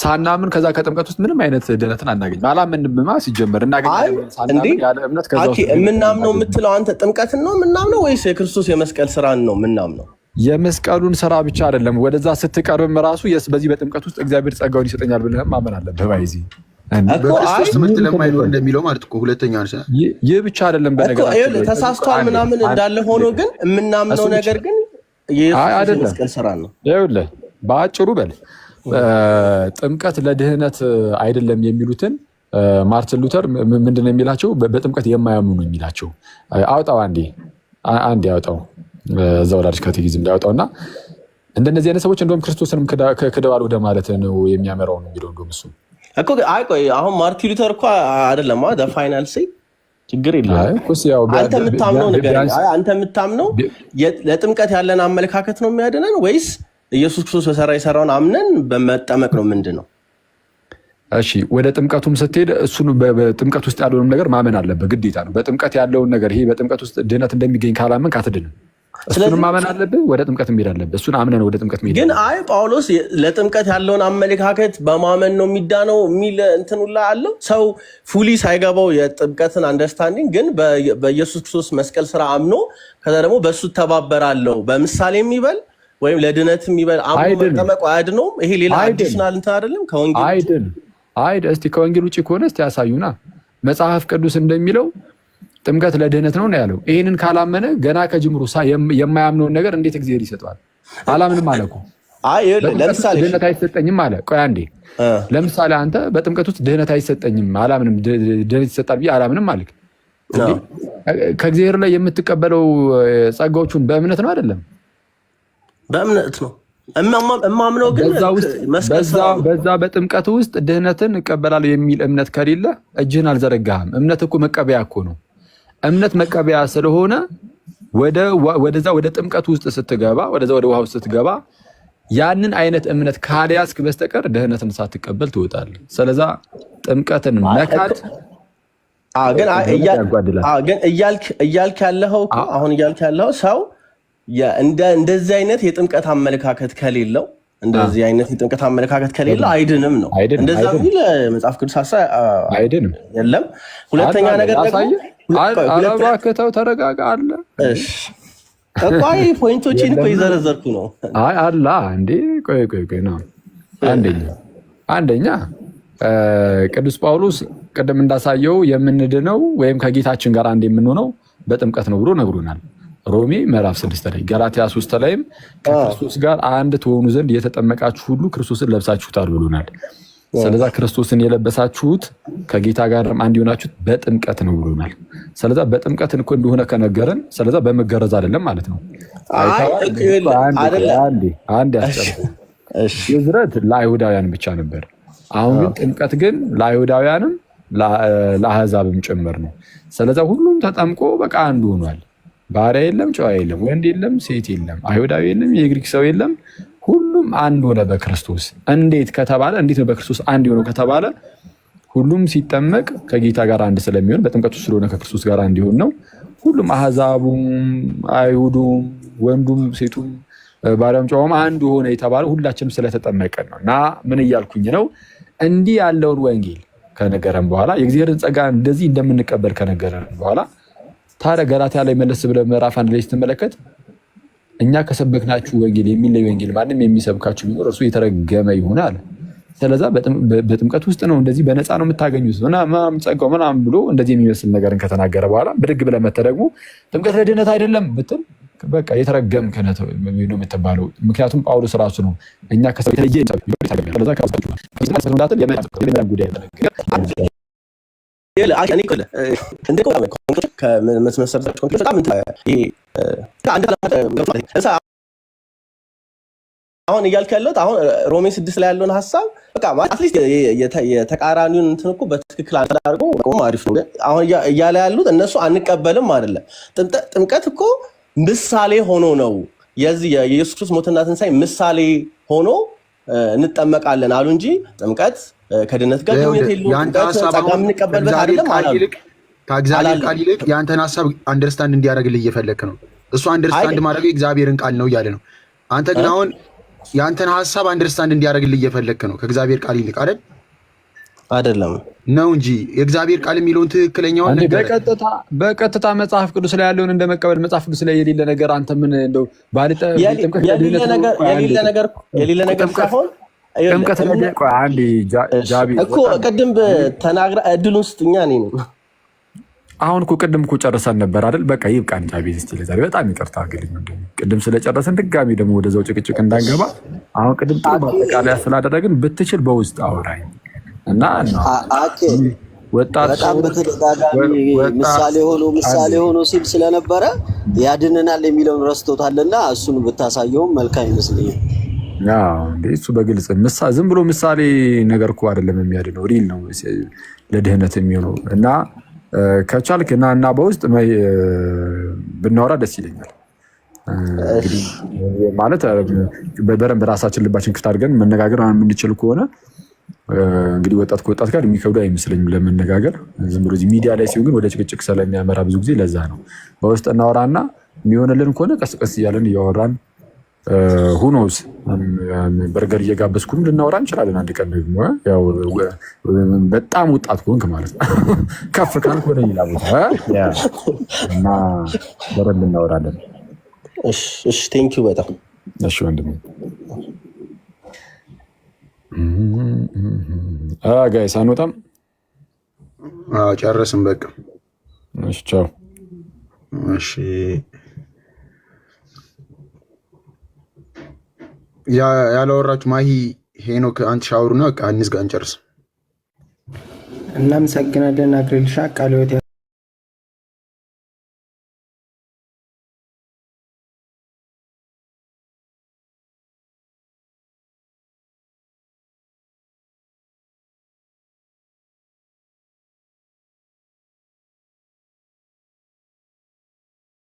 ሳናምን ከዛ ከጥምቀት ውስጥ ምንም አይነት ድነትን አናገኝም። አላመንምማ ሲጀመር እናገኛለን ሳናምን ያለ እምነት ከዛ ውስጥ የምናምነው የምትለው አንተ ጥምቀትን ነው የምናምነው ወይስ የክርስቶስ የመስቀል ስራን ነው የምናምነው? የመስቀሉን ስራ ብቻ አይደለም። ወደዛ ስትቀርብም ራሱ በዚህ በጥምቀት ውስጥ እግዚአብሔር ጸጋውን ይሰጠኛል ብለህም ማመን አለብህ። ባይዚ በክርስቶስ ትምህርት ለማይኖር እንደሚለው ማለት እኮ ሁለተኛ ይህ ብቻ አይደለም። በነገራችን ላይ ተሳስቷል ምናምን እንዳለ ሆኖ ግን የምናምነው ነገር ግን የኢየሱስ የመስቀል ስራ ነው። ይኸውልህ፣ በአጭሩ በል ጥምቀት ለድህነት አይደለም የሚሉትን ማርቲን ሉተር ምንድን ነው የሚላቸው? በጥምቀት የማያምኑ ነው የሚላቸው። አውጣው፣ አንዴ አንዴ አውጣው፣ እዛ ወላጅ catechism እንዳያወጣው እና እንደነዚህ አይነት ሰዎች እንደውም ክርስቶስንም ክደዋል ወደ ማለት ነው የሚያመራው ነው የሚለው እንደውም እሱ። እኮ አይ ቆይ፣ አሁን ማርቲን ሉተር እኮ አይደለም final say፣ ችግር የለውም። አንተ የምታምነው ነገር፣ አንተ የምታምነው ለጥምቀት ያለን አመለካከት ነው የሚያድነን ወይስ ኢየሱስ ክርስቶስ በሰራ የሰራውን አምነን በመጠመቅ ነው? ምንድን ነው? እሺ፣ ወደ ጥምቀቱም ስትሄድ እሱን በጥምቀት ውስጥ ያለውንም ነገር ማመን አለብህ፣ ግዴታ ነው። በጥምቀት ያለውን ነገር፣ ይሄ በጥምቀት ውስጥ ድህነት እንደሚገኝ ካላመንክ አትድንም። እሱንም ስለዚህ ማመን አለብህ፣ ወደ ጥምቀት መሄድ አለብህ። እሱን አምነህ ነው ወደ ጥምቀት መሄድ ግን ያለብህ። አይ ጳውሎስ ለጥምቀት ያለውን አመለካከት በማመን ነው የሚዳነው የሚል እንትን ሁላ አለው። ሰው fully ሳይገባው የጥምቀትን understanding ግን በኢየሱስ ክርስቶስ መስቀል ስራ አምኖ ከዛ ደግሞ በእሱ ተባበራለሁ በምሳሌ የሚበል ወይም ለድነት የሚበል አምኖ አይድንም። መጠመቁ አያድነውም። ይሄ ሌላ አይድንም። Additional እንትን አይደለም ከወንጌል ውጭ። አይድን አይድ እስቲ ከወንጌል ውጭ ከሆነ እስቲ ያሳዩና። መጽሐፍ ቅዱስ እንደሚለው ጥምቀት ለድህነት ነው ነው ያለው። ይህንን ካላመነ ገና ከጅምሩ የማያምነውን ነገር እንዴት እግዚአብሔር ይሰጠዋል? አላምንም አለ እኮ። አይ ይኸውልህ፣ በጥምቀት ውስጥ ለምሳሌ እሺ፣ ድህነት አይሰጠኝም አለ። ቆይ አንዴ፣ ለምሳሌ አንተ በጥምቀት ውስጥ ድህነት አይሰጠኝም አላምንም፣ ድህነት ይሰጣል ብዬ አላምንም አልክ። እንዴ ከእግዚአብሔር ላይ የምትቀበለው ጸጋዎቹን በእምነት ነው አይደለም? በእምነት ነው እማምነው፣ ግን በዛ ውስጥ መስቀል በዛ ስራ ነው። በዛ በጥምቀት ውስጥ ድህነትን እቀበላለሁ የሚል እምነት ከሌለ እጅህን አልዘረጋህም። እምነት እኮ መቀበያ እኮ ነው። እምነት መቀበያ ስለሆነ ወደዛ ወደ ጥምቀት ውስጥ ስትገባ፣ ወደዛ ወደ ውሃ ውስጥ ስትገባ ያንን አይነት እምነት ካልያዝክ በስተቀር ድህነትን ሳትቀበል ትወጣለህ። ስለዛ ጥምቀትን መካድ ግን አይ ድህነት ያጓድላል። ግን እያልክ ያለኸው እኮ አሁን እያልክ ያለኸው ሰው እንደዚህ አይነት የጥምቀት አመለካከት ከሌለው፣ እንደዚህ አይነት የጥምቀት አመለካከት ከሌለው አይድንም ነው። አይድንም፣ እንደዛ አይድንም። የሚል መጽሐፍ ቅዱስ ሀሳብ አይድንም። የለም። ሁለተኛ አለ፣ ነገር ደግሞ ላሳየህ። ቆይ፣ ኧረ እባክህ ተው ተረጋጋ። አለ። እሺ፣ ቆይ point ኦችን እኮ የለም። የዘረዘርኩ ነው። አይ አላ እንዴ፣ ቆይ ቆይ ቆይ ነው። አንደኛ ቅዱስ ጳውሎስ ቅድም እንዳሳየው የምንድነው ወይም ከጌታችን ጋር አንድ የምንሆነው በጥምቀት ነው ብሎ ነግሮናል። ሮሜ ምዕራፍ 6 ላይ፣ ገላትያ 3 ላይም ከክርስቶስ ጋር አንድ ትሆኑ ዘንድ የተጠመቃችሁ ሁሉ ክርስቶስን ለብሳችሁታል ብሎናል። ስለዛ ክርስቶስን የለበሳችሁት ከጌታ ጋር አንድ የሆናችሁት በጥምቀት ነው ብሎናል። ስለዛ በጥምቀት እኮ እንደሆነ ከነገረን ስለዛ በመገረዝ አይደለም ማለት ነው። አይ አይተዋል? እኮ ይኸውልህ፣ አንዴ ቆይ፣ አይደለም። አንዴ አንዴ አስጨርስ። እሺ። ግዝረት ለአይሁዳውያን ብቻ ነበር። አሁን ግን ጥምቀት ግን ለአይሁዳውያንም ለአህዛብም ጭምር ነው። ስለዛ ሁሉም ተጠምቆ በቃ አንዱ ሆኗል። ባሪያ የለም፣ ጨዋ የለም፣ ወንድ የለም፣ ሴት የለም፣ አይሁዳዊ የለም፣ የግሪክ ሰው የለም። ሁሉም አንድ ሆነ በክርስቶስ። እንዴት ከተባለ፣ እንዴት ነው በክርስቶስ አንድ የሆነው ከተባለ ሁሉም ሲጠመቅ ከጌታ ጋር አንድ ስለሚሆን፣ በጥምቀቱ ስለሆነ ከክርስቶስ ጋር አንድ የሆን ነው። ሁሉም አህዛቡም፣ አይሁዱም፣ ወንዱም፣ ሴቱም፣ ባሪያውም ጨዋውም አንድ ሆነ የተባለው ሁላችንም ስለተጠመቀን ነው። እና ምን እያልኩኝ ነው? እንዲህ ያለውን ወንጌል ከነገረን በኋላ፣ የእግዚአብሔርን ጸጋ እንደዚህ እንደምንቀበል ከነገረን በኋላ፣ ታዲያ ገላትያ ላይ መለስ ብለህ ምዕራፍ 1 ላይ ስትመለከት እኛ ከሰበክናችሁ ወንጌል የሚለይ ወንጌል ማንም የሚሰብካችሁ ቢኖር እርሱ የተረገመ ይሁን አለ። ስለዛ በጥምቀት ውስጥ ነው፣ እንደዚህ በነፃ ነው የምታገኙት ምናምን ጸጋው ምናምን ብሎ እንደዚህ የሚመስል ነገርን ከተናገረ በኋላ ብድግ ብለህ መተህ ደግሞ ጥምቀት ለድህነት አይደለም ብትል በቃ የተረገምክ ነህ ነው የምትባለው። ምክንያቱም ጳውሎስ ራሱ ነው እኛ ከሰው የተለየ ስለዛ ጉዳይ ይኸውልህ፣ እኔ እኮ እንደ ከመሰረታቸው ኮምፒውተር በጣም እንትን ይሄ አንድ አሁን እያልክ ያለሁት አሁን ሮሜ 6 ላይ ያለውን ሀሳብ በቃ at least የተቃራኒውን እንትን እኮ በትክክል አድርጎ መቆም አሪፍ ነው። አሁን እያለ ያሉት እነሱ አንቀበልም አይደለም። ጥምቀት እኮ ምሳሌ ሆኖ ነው፣ የዚህ የኢየሱስ ክርስቶስ ሞትና ትንሣኤ ምሳሌ ሆኖ እንጠመቃለን አሉ እንጂ ጥምቀት ከድነት ጋር ግንኙነት የለውም። የአንተ ጥምቀት ሀሳብ ጸጋ አሁን የምንቀበልበት ከእግዚአብሔር አይደለም ቃል አላሉ። ይልቅ ከእግዚአብሔር አላለም። ቃል ይልቅ የአንተን ሀሳብ understand እንዲያደርግልህ እየፈለክ ነው። እሱ understand ማድረግ የእግዚአብሔርን ቃል ነው እያለ ነው። አንተ ግን አሁን የአንተን ሀሳብ understand እንዲያደርግልህ እየፈለክ ነው ከእግዚአብሔር ቃል ይልቅ፣ አይደል? አይደለም። ነው እንጂ፣ የእግዚአብሔር ቃል የሚለውን ትክክለኛውን እንዴ ነገረ። በቀጥታ መጽሐፍ ቅዱስ ላይ ያለውን እንደመቀበል መጽሐፍ ቅዱስ ላይ የሌለ ነገር አንተ ምን እንደው ጥምቀት የሌለ ለድህነት ነው። ነገር ቆይ አንዴ የሌለ ነገር የሌለ ነገር ጥምቀት ሳይሆን ይኸውልህ፣ ጥምቀት ለድህነት፣ ቆይ አንዴ ጃቢ እኮ ቅድም ተናግራ እድሉን ስጥኛ እኔ ነው። አሁን እኮ ቅድም እኮ ጨርሰን ነበር አይደል? በቃ ይብቃን። ጃቢ እስኪ ለዛሬ በጣም ይቅርታ አድርግልኝ ወንድሜ። ቅድም ስለጨረስን ድጋሚ ደግሞ ወደዛው ጭቅጭቅ እንዳንገባ አሁን ቅድም ጥሩ ማጠቃለያ ስላደረግን ብትችል በውስጥ አውራኝ እና አኬ ወጣት በጣም በተደጋጋሚ ምሳሌ ሆኖ ምሳሌ ሆኖ ሲል ስለነበረ ያድነናል የሚለውን ረስቶታልና እሱን ብታሳየውም መልካም ይመስለኛል። አዎ፣ እንዴ እሱ በግልጽ ዝም ብሎ ምሳሌ ነገር እኮ አይደለም የሚያድነው፣ real ነው ለድህነት የሚሆነው። እና ከቻልክ እና እና በውስጥ ብናወራ ደስ ይለኛል። እንግዲህ ማለት በደንብ ራሳችን ልባችን ክፍት አድርገን መነጋገር የምንችል ከሆነ እንግዲህ ወጣት ከወጣት ጋር የሚከብዱ አይመስለኝም ለመነጋገር። ዝም ብሎ እዚህ ሚዲያ ላይ ሲሆን ግን ወደ ጭቅጭቅ ስለሚያመራ ብዙ ጊዜ ለዛ ነው በውስጥ እናወራና የሚሆንልን ከሆነ ቀስ ቀስ እያለን እያወራን who knows፣ በርገር እየጋበዝኩም ልናወራ እንችላለን። አንድ ቀን ደግሞ ያው በጣም ወጣት ከሆንክ ማለት ነው፣ ከፍ ካልክ ወደ ሌላ ቦታ እና በደንብ እናወራለን። እሺ፣ thank you በጣም። እሺ ወንድሜ። Guys፣ አንወጣም። ጨረስን በቃ። እሺ ቻው። እሺ፣ ያላወራችሁ ማሂ፣ ሄኖክ፣ አንተ ሻወሩና በቃ እንዝጋ፣ እንጨርስ። እናመሰግናለን አክሊልሻ፣ ቃለ ሕይወት።